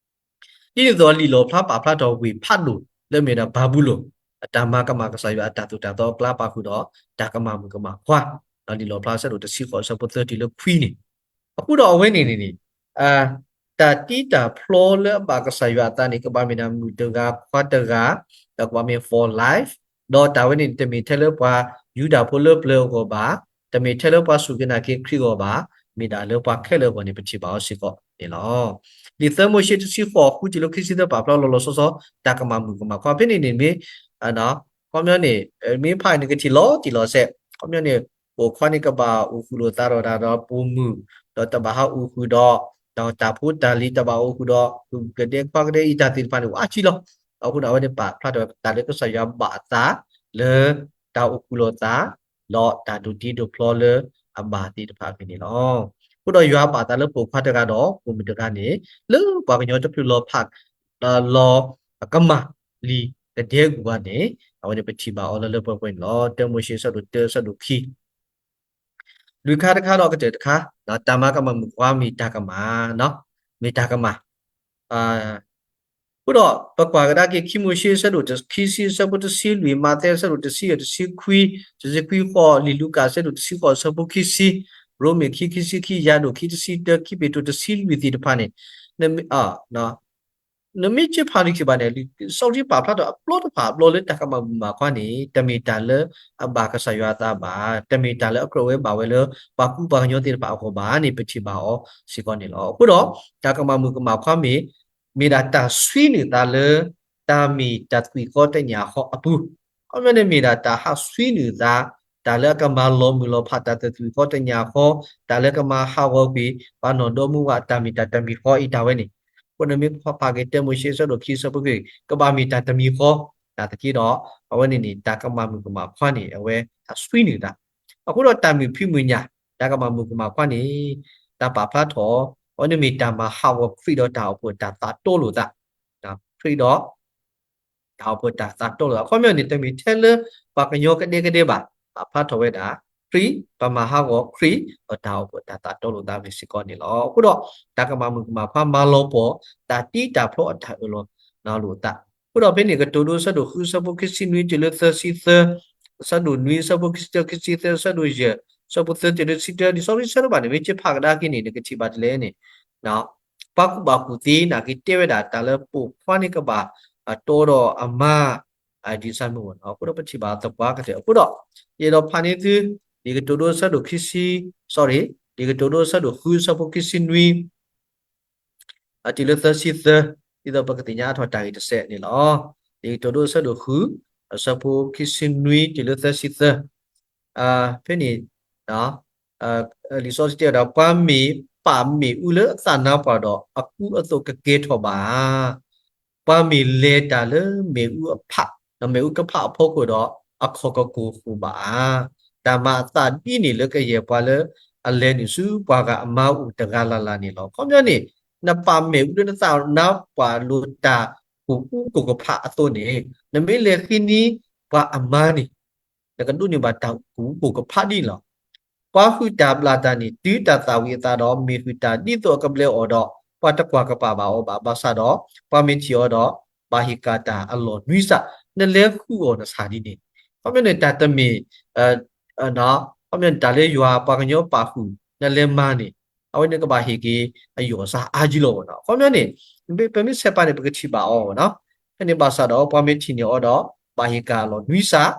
ဒ်န့ၣ်အသိး လံာ်လီၣ်ဖျါပာ်ဖျါထီၣ်ဝ့ၢ်ဖးဒိၣ် လၢမ့ၢ်ဒၣ်ဘၤဘူလိၣ် အတၢ်မၤကမၣ်ကစၢ်ယွၤအတၢ်သိၣ်တၢ်သီအကျါပာ်ဃုာ်ဒီး တၢ်ကမၣ်မုၣ်ကမၣ်ခွါ, လံာ်လီၣ်ဖျါအဆၢဒိၣ်တဆံဃိးအဆၢဖိသၢတုၤလၢခွံန့ၣ်, အဃိဒီးအဝဲန့ၣ်န့ၣ်န့ၣ် တၢ်တံၢ်တၢ်ဖျီလၢအဘၣ်ကစၢ်ယွၤအသးန့ၣ် ကဘၣ်မ့ၢ်ဒၣ်မုၣ်တဂၤခွါတဂၤ, ဒီးကဘၣ်မ့ၢ် for life, ဒီးတၢ်ဝဲန့ၣ် တမ့ၢ်ထဲလၢပှၤယူဒၤဖိလၢပျၢၤအဂီၢ်ဘၣ်, တမ့ၢ်ထဲလၢပှၤစူၢ်က့ၤနာ်က့ၤခရံာ်အဂီၢ်ဘၣ်, မ့ၢ်ဒၣ်လၢပှၤခဲလၢာ်အဂီၢ်န့ၣ် ပထံၣ်ဘၣ်အီၤစ့ၢ်ကီးန့ၣ်လီၤ. လံာ်သၢမိၤၡ့တဆံဃိးဃုတုၤလၢခံဆံသၢပာ်ဖျါလီၤလီၤဆီဆီ တၢ်ကမၣ်မုၣ်ကမၣ်ခွါ ဖဲန့ၣ်န့ၣ်မ့ၢ် ခီပညီန့ၣ် မ့ၢ်ဖးအံၤန့ၣ်ကထံၣ်လီၤတံၢ်လီၤဆဲး, ခီပညီန့ၣ် ပိာ်ခွါန့ၣ်ကဘၣ်အိၣ်ဃုာ်လိာ်သးဒီးတၢ်ဒီးပိာ်မုၣ်, ဒီးတဘၣ်ဟးအိၣ်ဃုာ်ဒီး တၢ်ဖိတၢ်လံၤ တဘၣ်အိၣ်ဃုာ်ဒီး ကဒဲခွါကဒဲအံၤတၢ်သ့ၣ်တဖၣ်န့ၣ် အိၣ်အါကံလီၤ. အဃိဒီးအဝဲန့ၣ်ပာ်ဖျါထီၣ်တၢ်လၢကစၢ်ယွၤဘၣ်အသးလၢ တၢ်အိၣ်ဃုာ်လိာ်သး ဒီးတၢ်ဒိးတံၤဒိးဖျီလၢအဘၣ်သ့ၣ်တဖၣ်ဖဲန့ၣ်လီၤ. အဃိဒီးယွၤဘၣ်အသးလၢပိာ်ခွါတဂၤဒီးပိာ်မုၣ်တဂၤန့ၣ် လၢပှၤကညီတဖျၢၣ်လီၤဖး လီၤကမၣ်လံၤကဒဲကဝၤန့ၣ် အဝဲန့ၣ်ပထံၣ်ဘၣ်အီၤလၢလၢပှဲၤပှဲၤန့ၣ်လီၤ. တၢမိၤၡ့အဆၢဒိၣ်တၢ အဆၢဒိၣ်ခံ လွံၢ်ခါတခါဒီးကတၢၢ်တခါ, တၢ်မၤကမၣ်မုၣ်ခွါမ့ၢ်တၢ်ကမၣ်, မ့ၢ်တၢ်ကမၣ်. အဃိဒီးပကွၢ်ကဒါက့ၤ ခံမိၤၡ့အဆၢဒိၣ်ခံဆံအဆၢဖိတဆံလွံၢ်, မးသဲအဆၢဒိၣ်တဆံယဲၢ် တဆံခွံ, တဆံခွံဃိး, လံာ်လူၤကၣ်အဆၢဒိၣ်တဆံဃိးအဆၢဖိခံဆံ, ရိမ့ၤခံ ခံဆံခံ, ယၤဒိၣ်ခံ တဆံတၢ, ခံပ့းတရူးတဆံလွံၢ်သ့ၣ်တဖၣ်န့ၣ် နမ့ၢ်က့ၤဖးလံာ်ခံဘၣ်န့ၣ် လံာ်စီဆှံပာ်ဖျါထီၣ်အပျီတဖၣ်အပျီလၢတၢ်ကမၣ်မုၣ်ကမၣ်ခွါန့ၣ် တမ့ၢ်တၢ်လၢအဘၣ်ကစၢ်ယွၤအသးဘၣ်, တမ့ၢ်တၢ်လၢအကြၢးဝဲဘၣ်ဝဲလၢ ပှၤကူပှၤကညီသ့ၣ်တဖၣ်အဂီၢ်ဘၣ်န့ၣ် ပထံၣ်ဘၣ်အီၤစ့ၢ်ကီးန့ၣ်လီၤ. အဃိဒီး တၢ်ကမၣ်မုၣ်ကမၣ်ခွါမ့ၢ် မ့ၢ်ဒၣ်တၢ်ဆွံနုာ်သးလၢ တၢ်မ့ၢ်တၢ်သွံၣ်ဃီတညၣ်ဃီအပူၤ, ခီပညီန့ၣ်မ့ၢ်ဒၣ်တၢ်ဟးဆွံနုာ်သး တၢ်လၢအကမၤလီၤမုၢ်လီၤဖးတၢ်တသွံၣ်ဃီတညၣ်ဃီ, တၢ်လၢကမၤဟးဂီၤကွံာ် ပှၤနီၢ်ဒီမါဝၤအတၢ်မ့ၢ်တၢ်တမံၤဃီအံၤတၢ်ဝဲန့ၣ်, အဃိန့ၣ်မ့ၢ်ဖးက့ၤတၢမိၤၡ့အဆၢဒိၣ်ခံအဆၢဖိခံ ကဘၣ်မ့ၢ်တၢ်တမံၤဃီ, နာ်သက့ဒီး အဝဲန့ၣ်န့ၣ် တၢ်ကမၣ်မုၣ်ကမၣ်ခွါန့ၣ် အဝဲတၢ်ဆွံနုာ်သး, အဃိဒီးတၢ်မုာ်ဖံးမုာ်ညၣ် တၢ်ကမၣ်မုၣ်ကမၣ်ခွါန့ၣ် တၢ်ပာ်ဖျါထီၣ် အဝဲန့ၣ်မ့ၢ်တၢ်မၤဟးဂီၤခရံာ်ဒီးတၢ်အိၣ်ဖှိၣ်တၢ်သးတီလိာ်သး, ခရံာ်ဒီး တၢ်အိၣ်ဖှိၣ်တၢ်သးတီလိာ်သး အခီပညီန့ၣ် တမ့ၢ်ထဲလၢပှၤကညီကဒဲကဒဲဘၣ်, ပာ်ဖျါထီၣ်ဝဲဒၣ် ခရံာ် ပမၤဟးဂီၤခရံာ် ဒီးတၢ်အိၣ်ဖှိၣ်တၢ်သးတီလိာ်သးဝဲစ့ၢ်ကီးန့ၣ်လီၤ. အဃိဒီး တၢ်ကမၣ်မုၣ်ကမၣ်ခွါမၤလီၤပှီၢ် တၢ်တံၢ်တၢ်ဖျီအတၢ်အၢၣ်လီၤ လိာ်သး, အဃိဒီးဖဲန့ၣ် ကတိၤဒိအဆၢဒိၣ်ဃု အဆၢဖိခံဆံနွံတုၤလၢသၢဆံသၢ, အဆၢဒိၣ်နွံ အဆၢဖိခံဆံတၢ ခံဆံသၢ, အဆၢဒိၣ်ယဲၢ် အဆၢဖိသၢတုၤလၢတဆံတၢ, လံာ်စီဆှံဆၢတဘၣ်န့ၣ် မ့ၢ်က့ၤဖးကဒါက့ၤန့ၣ် နကထံၣ်ဘၣ်ဒ်လဲၣ်န့ၣ် ပှၤကူၣ်ဘၣ်ကူၣ်သ့နာ်က့ၤတဲဝဲဒၣ် တၢ်လၢပိာ်ခွါန့ၣ်ကဘၣ်တီဒီးအမါ ဒ်ဆၢမုၢ်ဂီၢ်န့ၣ်လီၤ. အဃိဒီးပထံၣ်ဘၣ်သပှၢ်ကတၢၢ် အဃိဒီး ယအဲၣ်ဒိးဖးန့ၢ်သု လံာ်ကတိၤဒိအဆၢဒိၣ်ခံဆံ, sorry, လံာ်ကတိၤဒိအဆၢဒိၣ်ဃု အဆၢဖိခံဆံနွံ တုၤလၢသၢဆံသၢ, ဒ်သိးပကသ့ၣ်ညါအါထီၣ်တၢ်ဂ့ၢ်တစဲးန့ၣ်လီၤ. လံာ်ကတိၤဒိအဆၢဒိၣ်ဃု အဆၢဖိခံဆံနွံတုၤလၢသၢဆံသၢ, ဖဲန့ၣ် လံာ်စီဆှံတဲဝဲဒၣ် ပှၤမ့ၢ်ပာ်မ့ၣ်အူလၢအသးနါပှၢ်ဒီး အကူအသိးကကဲထီၣ်ဘၣ်ဧါ. ပှၤမ့ၢ်လဲၤတၢ်လၢမ့ၣ်အူအဖး, ဒီးမ့ၣ်အူကဖးအဖီခိၣ်ဒီး အခီၣ်ကကိၢ်ဃိာ်ဘၣ်ဧါ. တၢ်မၤအသးဒ်န့ၣ်လၢကယဲၢ်ပှၤလၢအလဲၤနုာ်ဆူပှၤဂၤအမါအိၣ်တဂၤလၢ်လၢ်န့ၣ်လီၤ. ခီပညီန့ၣ် နပာ်မ့ၣ်အူလၢနသးနါပှၢ်လိာ်တၢ်ကိၢ်အူကိၢ်ကဖးအသိးန့ၣ် နမ့ၢ်လဲၤဃ့န့ၢ်ပှၤအမါန့ၣ် နကဒိးန့ၢ်ဘၣ်တၢ်ကိၢ်အူကိၢ်ကဖးဒ်န့ၣ်လီၤ. ပှၤဟုၣ်တၢ်ဘျၣ်တၢ်န့ၣ် တုၤတၢ်သၣ်ဝံၤအသးဒီး မ့ၢ်ဟုၣ်တၢ်ဒ်သိးအကဘျဲးအီၤဒီး ပှၤတကွၢ်ကပာ်ဘၣ်အီၤဘၣ်. ဘၣ်ဆၣ်ဒီး ပှၤမ့ၢ်ထံၣ်အီၤဒီး ဘၣ်ဟ့ၣ်ကၣ်တၢ်အလီၢ်နွံစး, နလဲၤဃုအီၤနစှၤဒ်န့ၣ်. ခီပညီန့ၣ် တၢ်တမ့ၢ် ပ ခီပညီန့ၣ် တၢ်လၢယွၤပှၤကညီပာ်ဃုာ် နလဲၤမၤန့ၣ် အဝဲန့ၣ်ကဘၣ်ဟ့ၣ်က့ၤအယိာ်အစါအါကံလီၤနီၤ. ခီပညီန့ၣ် ပမ့ၢ်ဆဲးပာ်န့ၣ် ပကထံၣ်ဘၣ်အီၤနီၤ. ဖဲန့ၣ်ဘၣ်ဆၣ်ဒီး ပှၤမ့ၢ်ထံၣ်န့ၢ်အီၤဒီး ဘၣ်ဟ့ၣ်ကၢ်လီၤနွံစး,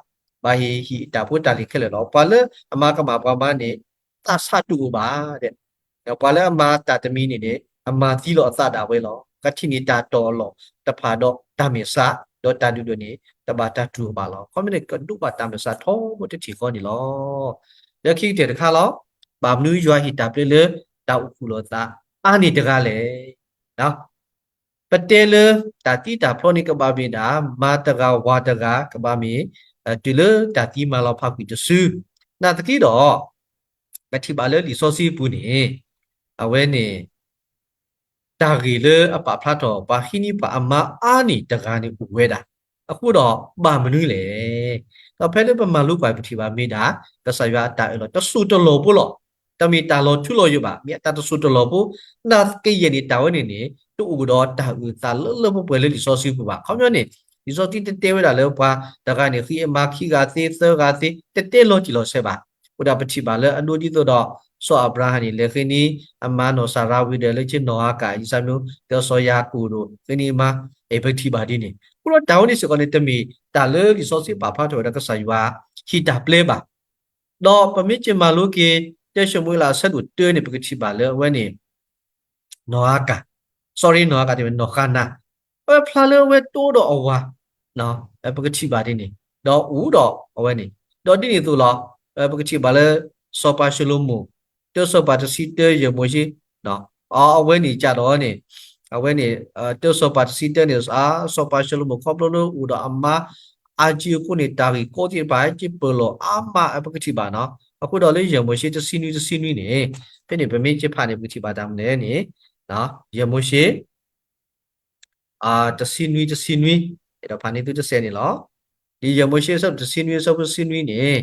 ဘၣ်ဟ့ၣ်ဟံၣ်တၢ်ဖိတၢ်လံၤခဲလၢာ်လီၤ. ပှၤလၢအမၤကမၣ်ပှၤမါန့ၣ် သးဆးတအိၣ်ဘၣ် ဒီးပှၤလၢအမၤတၢ်တမံၤန့ၣ်န့ၣ် အမၤသံလီၤအသးဒၣ်ဝဲလီၤ. ကထံၣ်န့ၢ်တၢ်တီၢ်အလီၢ်တဖၣ်ဒီးတၢ်မဲာ်ဆှး, ဒီးတၢ်ဒုၣ်ဒွဲၣ်န့ၣ် တဘၣ်တၢ်တူၢ်အီၤဘၣ်လီၤ. ခီမ့ၢ်န့ၣ် ကဒိးဘၣ်တၢ်မဲာ်ဆှးထီဘိတထံၣ်ဃီန့ၣ်လီၤ. လၢခံကတၢၢ်တခါလီၤ. ဘၣ်မနုၤယွၤဟ့ၣ်တၢ်ပျဲလၢတၢ်အိၣ်ဃုာ်လိာ်သးအါန့ၢ်တဂၤလဲၣ်. ပတဲလၢတၢ်တံၢ်တၢ်ဖျီန့ၣ်ကဘၣ်မ့ၢ်ဒၣ် မါတဂၤဝၤတဂၤ ကဘၣ်မ့ၢ် တုၤလၢတၢ်သံမၤလီၤဖးကွံာ်တစု, နာ်သက့ဒီး ပထံၣ်ဘၣ်လၢလံာ်စီဆှံပူၤန့ၣ် အဝဲန့ၣ် တၢ်ဂ့ၢ်လၢအပာ်ဖျါထီၣ် ပှၤဟံးန့ၢ်ပှၤအမါအါန့ၢ်တဂၤန့ၣ်အိၣ်ဝဲဒၣ်, အဃိဒီးဘၣ်မနုၤလဲၣ်. ဒီးဖဲလၢပမၤလိကွၢ်ပထံၣ်ဘၣ်မ့ၢ်ဒၣ် ကစၢ်ယွၤအတၢ်အၢၣ်လီၤတစိၢ်တလီၢ်ဖိလီၤ. တမ့ၢ်တၢ်လီၤထူလီၤယိာ်ဘၣ်, မ့ၢ်အတၢ်တစိၢ်တလီၢ်ဖိ, နာ်သက့ယဲၢ်န့ၣ် တၢ်ဝဲန့ၣ်န့ၣ် တအိၣ်ဒီးတၢ်အုၣ်သးလၢလၢပှဲၤပှဲၤလၢလံာ်စီဆှံပူၤဘၣ်. ခီပညီန့ၣ် လံာ်စီဆှံတတဲဝဲဒၣ်လၢပှၤတဂၤန့ၣ် ဃံအမါခံဂၤသ့ သၢဂၤသ့ တတဲလီၤတံၢ်လီၤဆဲးဘၣ်. အဃိဒီးပထံၣ်ဘၣ်လၢအဒိဒ်သိးဒီး စီၤအၤဘြၤဟၣ်န့ၣ် လဲၤဃ့န့ၢ်အမါနီၢ်စၤရၤဝံၤဒီး လၢက့နီၢ်ဧၤကၤ ယဆၢမုၢ် ဒီးစီၤယၤကိာ်ဒီး ဃ့န့ၢ်အမါ, အဲ ပထံၣ်ဘၣ်ဒ်န့ၣ်. အဃိဒီးတၢ်ဝဲန့ၣ်စ့ၢ်ကီးန့ၣ် တမ့ၢ်တၢ်လၢလံာ်စီဆှံပာ်ဖျါထီၣ်ဝဲဒီးကစၢ်ယွၤဟ့ၣ်တၢ်ပျဲဘၣ်. ဒီးပမ့ၢ်က့ၤမၤလိက့ၤ တၢၡမူၤအ့လးအဆၢဒိၣ်တၢန့ၣ် ပကထံၣ်ဘၣ်လၢအဝဲန့ၣ် နီၢ်ဧၤကၤ, sorry နီၢ်ဧၤကၤတမ့ၢ် နီၢ်ဃါနၤ, အဝဲဖျါလၢအဝဲတိဒီးအဝၤ, ပကထံၣ်ဘၣ်ဒ်န့ၣ်, ဒီးအိၣ်ဒီးအဝဲန့ၣ်, ဒီးဒ်န့ၣ်အသိးလီၤ. ပကထံၣ်ဘၣ်လၢ စီၤပၤၡလိၤမိၣ်, တၢစီၤပၤတဆံတၢ ယဲၢ်မိၤၡ့, အဝဲန့ၣ်ကဒီးန့ၣ်, အဝဲန့ၣ် တၢစီၤပၤတဆံတၢန့ၣ် စီၤပၤၡလိၤမိၣ်ခီဖျိလၢအိၣ်ဒီးအမါအါကံအဃိန့ၣ် တၢ်ဂ့ၢ်ကီသ့ၣ်တဖၣ် က့ပၢၢ်လီၤအါမး ပကထံၣ်ဘၣ်နီၤ. အဃိဒီးလၢယဲၢ်မိၤၡ့တဆံနွံတဆံနွံန့ၣ်, ဖဲန့ၣ်ပမ့ၢ်က့ၤဖးန့ၣ် ပကထံၣ်ဘၣ်တၢ်မနုၤလဲၣ်န့ၣ်, ယဲၢ်မိၤၡ့ တဆံနွံတဆံနွံ, အဲၣ်ဒိးဖးန့ၢ်သုတစဲးန့ၣ်လီၤ. ဒ်ယဲၢ်မိၤၡ့အဆၢဒိၣ်တဆံနွံ အဆၢဖိတဆံနွံန့ၣ်,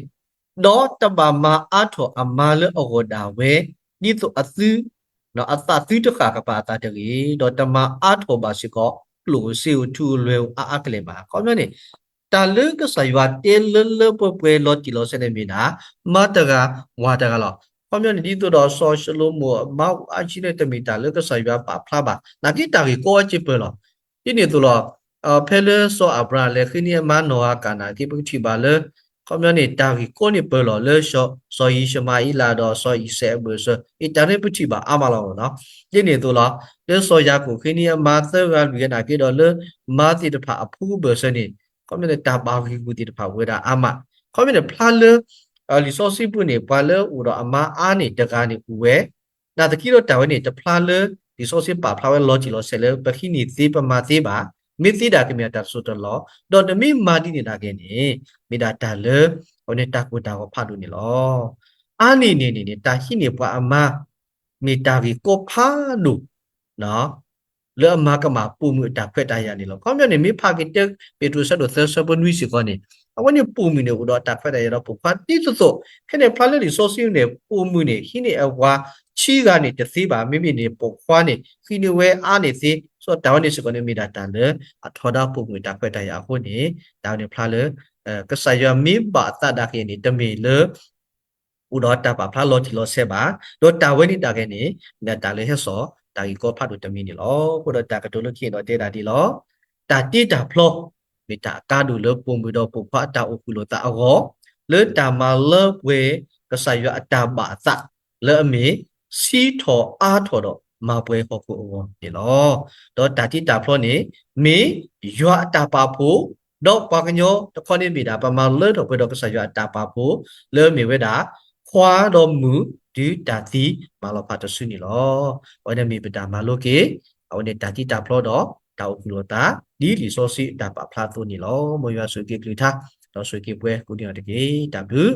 ဒီးတဘၣ်မၤအါထီၣ်အမါလၢအဂီၢ်ဒၣ်ဝဲ, ဒ်သိးအသု, အသးသုတဃၣ်ကပၤအသးတဂ့ၤ, ဒီးတမၤအါထီၣ်ဘၣ်စ့ၢ်ကီး ကျိၣ်ဧိၤစ့ဧိၤထူဧိၤလွဲၤဧိၤအါအါကလဲာ်ဘၣ်. ခီပညီန့ၣ် တၢ်လၢကစၢ်ယွၤတဲလၢလၢပှဲၤပှဲၤလီၤတံၢ်လီၤဆဲးန့ၣ်မ့ၢ်ဒၣ် မါတဂၤဝၤတဂၤလီၤ. ခီပညီန့ၣ် ဒ်သိးဒီးစီၤၡလိၤမိၣ်အမါအိၣ်အါဆံန့ၣ် တမ့ၢ်တၢ်လၢကစၢ်ယွၤပာ်ဖျါဘၣ်. နာ်က့တၢ်ဂ့ၢ်ကီအက့ပၢၢ်လီၤ. ဒ်န့ၣ်အသိးလီၤ. ဖဲလၢစီၤအၤဘြၤဟၣ်လဲၤဃ့န့ၢ်အမါနီၢ်ဧၤကၤနာ်က့ ပကထံၣ်ဘၣ်လၢ ခီပညီန့ၣ် တၢ်ဂ့ၢ်ကီန့ၣ်ပၢၢ်လီၤလၢ စီၤယံၡမၤအ့လးဒီးစီၤအံၤစဲးအဘၢၣ်စၢၤ အံၤတၢ်န့ၣ်ပထံၣ်ဘၣ်အါမးလီၤနီၤ. ဒ်န့ၣ်အသိးလီၤ. လၢစီၤယၤကိာ်ဃ့န့ၢ်အမါသၢဂၤလွံၢ်ဂၤနာ်က့ဒီးလၢ မါသ့ၣ်တဖၣ်အဖိအဘၢၣ်စၢၤန့ၣ် ခီပညီန့ၣ် တၢ်ဘၣ်ဂံၢ်ဂူာ်သ့ၣ်တဖၣ်ဝဲဒၣ်အါမး. ခီပညီန့ၣ် ဖျါလၢ လံာ်စီဆှံပူၤန့ၣ် ပှၤလၢအိၣ်ဒီးအမါအါန့ၢ်တဂၤန့ၣ်အိၣ်ဝဲ, နာ်သက့ဒီးတၢ်ဝဲန့ၣ် တဖျါလၢ လံာ်စီဆှံပာ်ဖျါဝဲလီၤတံၢ်လီၤဆဲးလၢ ပဟံးန့ၢ်သ့ပမၤသ့ဘၣ်, မ့ၢ်သ့ဒၣ်ကမ့ၢ်အတၢ်တစိၢ်တလီၢ်, ဒီးနမ့ၢ်မၤဒ်န့ၣ်နာ်က့န့ၣ် မ့ၢ်ဒၣ်တၢ်လၢ အဝဲန့ၣ်တၢ်ကိၢ်တၢ်ဂီၤဖးဒိၣ်န့ၣ်လီၤ. အါန့ၢ်န့ၣ်န့ၣ်န့ၣ် တၢ်ဟံးန့ၢ်ပှၤအမါ မ့ၢ်တၢ်ဂ့ၢ်ကီဖးဒိၣ် လၢအမၤကမၣ်ပိာ်မုၣ်အတၢ်ခွဲးတၢ်ယာ်န့ၣ်လီၤ. ခီပညီန့ၣ် မ့ၢ်ဖးက့ၤတၢ်ပ့းတရူးဆၢဒိၣ်သၢဆၢဖိနွံစ့ၢ်ကီးန့ၣ် အဝဲန့ၣ်ပိာ်မုၣ်န့ၣ်အိၣ်ဒီးတၢ်ခွဲးတၢ်ယာ်ဒီးပိာ်ခွါဒ်သိးသိး, ဖဲန့ၣ်ဖျါလၢလံာ်စီဆှံန့ၣ် ပိာ်မုၣ်န့ၣ် ဟံးန့ၢ်အဝၤဆံဂၤန့ၣ်တသ့ဘၣ်, မ့မ့ၢ်န့ၣ်ပိာ်ခွါန့ၣ် ဟံးန့ၢ်ဝဲအါန့ၢ်သ့, စီၤတၢ်ဝဲန့ၣ်စ့ၢ်ကီးန့ၣ် မ့ၢ်ဒၣ်တၢ်လၢအထီဒါပိာ်မုၣ်အတၢ်ခွဲးတၢ်ယာ်အဃိန့ၣ် တၢ်ဝဲန့ၣ်ဖျါလၢ ကစၢ်ယွၤမ့ၢ်ဘၣ်အသးဒၣ်က့ၤန့ၣ် တမ့ၢ်လၢ အိၣ်ဒီးတၢ်ပာ်ဖျါလီၤတံၢ်လီၤဆဲးဘၣ်, ဒီးတၢ်ဝဲန့ၣ်ဒၣ်က့ၤန့ၣ် မ့ၢ်ဒၣ်တၢ်လၢဟဲစိာ် တၢ်ဂ့ၢ်ကီဖးဒိၣ်တမံၤန့ၣ်လီၤ. အဃိဒီးတၢ်ကတိၤလၢခံန့ၣ်ဒီးတဲဒၣ်ဒ်လီၤ. တၢ်တ့တၢ်ဖျီ မ့ၢ်တၢ်အကါဒိၣ်လၢပိာ်မုၣ်ဒီးပိာ်ခွါအတၢ်အိၣ်ဃုာ်လိာ်သးအဂီၢ်, လၢတၢ်မၤလၢပှဲၤ ကစၢ်ယွၤအတၢ်ဘၣ်အသး လၢအမ့ၢ် စံးထီၣ်အါထီၣ်ဒီးမၤပှဲၤဟီၣ်ခိၣ်အဂီၢ်န့ၣ်လီၤ. ဒီးတၢ်တ့တၢ်ဖျီန့ၣ် မ့ၢ်ယွၤအတၢ်ပာ်ဖှိၣ် ဒီးပှၤကညီတခီန့ၣ်မ့ၢ်ဒၣ် ပမၤလၢထီၣ်ပှဲၤဒီးကစၢ်ယွၤအတၢ်ပာ်ဖှိၣ် လၢအမ့ၢ်ဝဲဒၣ် ခွါဒီးမုၣ်တုၤတၢ်သံမၤလီၤဖးတစုန့ၣ်လီၤ. အဝဲန့ၣ်မ့ၢ်ပတၢ်မၤလိက့ၤ အဝဲန့ၣ်တၢ်တ့တၢ်ဖျီဒီးတၢ်အိၣ်ဃုာ်လိာ်သး ဒ်လံာ်စီဆှံအတၢ်ပာ်ဖျါအသိးန့ၣ်လီၤ. မ်ယွၤဆိၣ်ဂ့ၤက့ၤကလုၢ်ကထါ ဒီးဆိၣ်ဂ့ၤက့ၤပှၤကိးဂၤဒဲးတက့ၢ်. တၢ်ဘျုး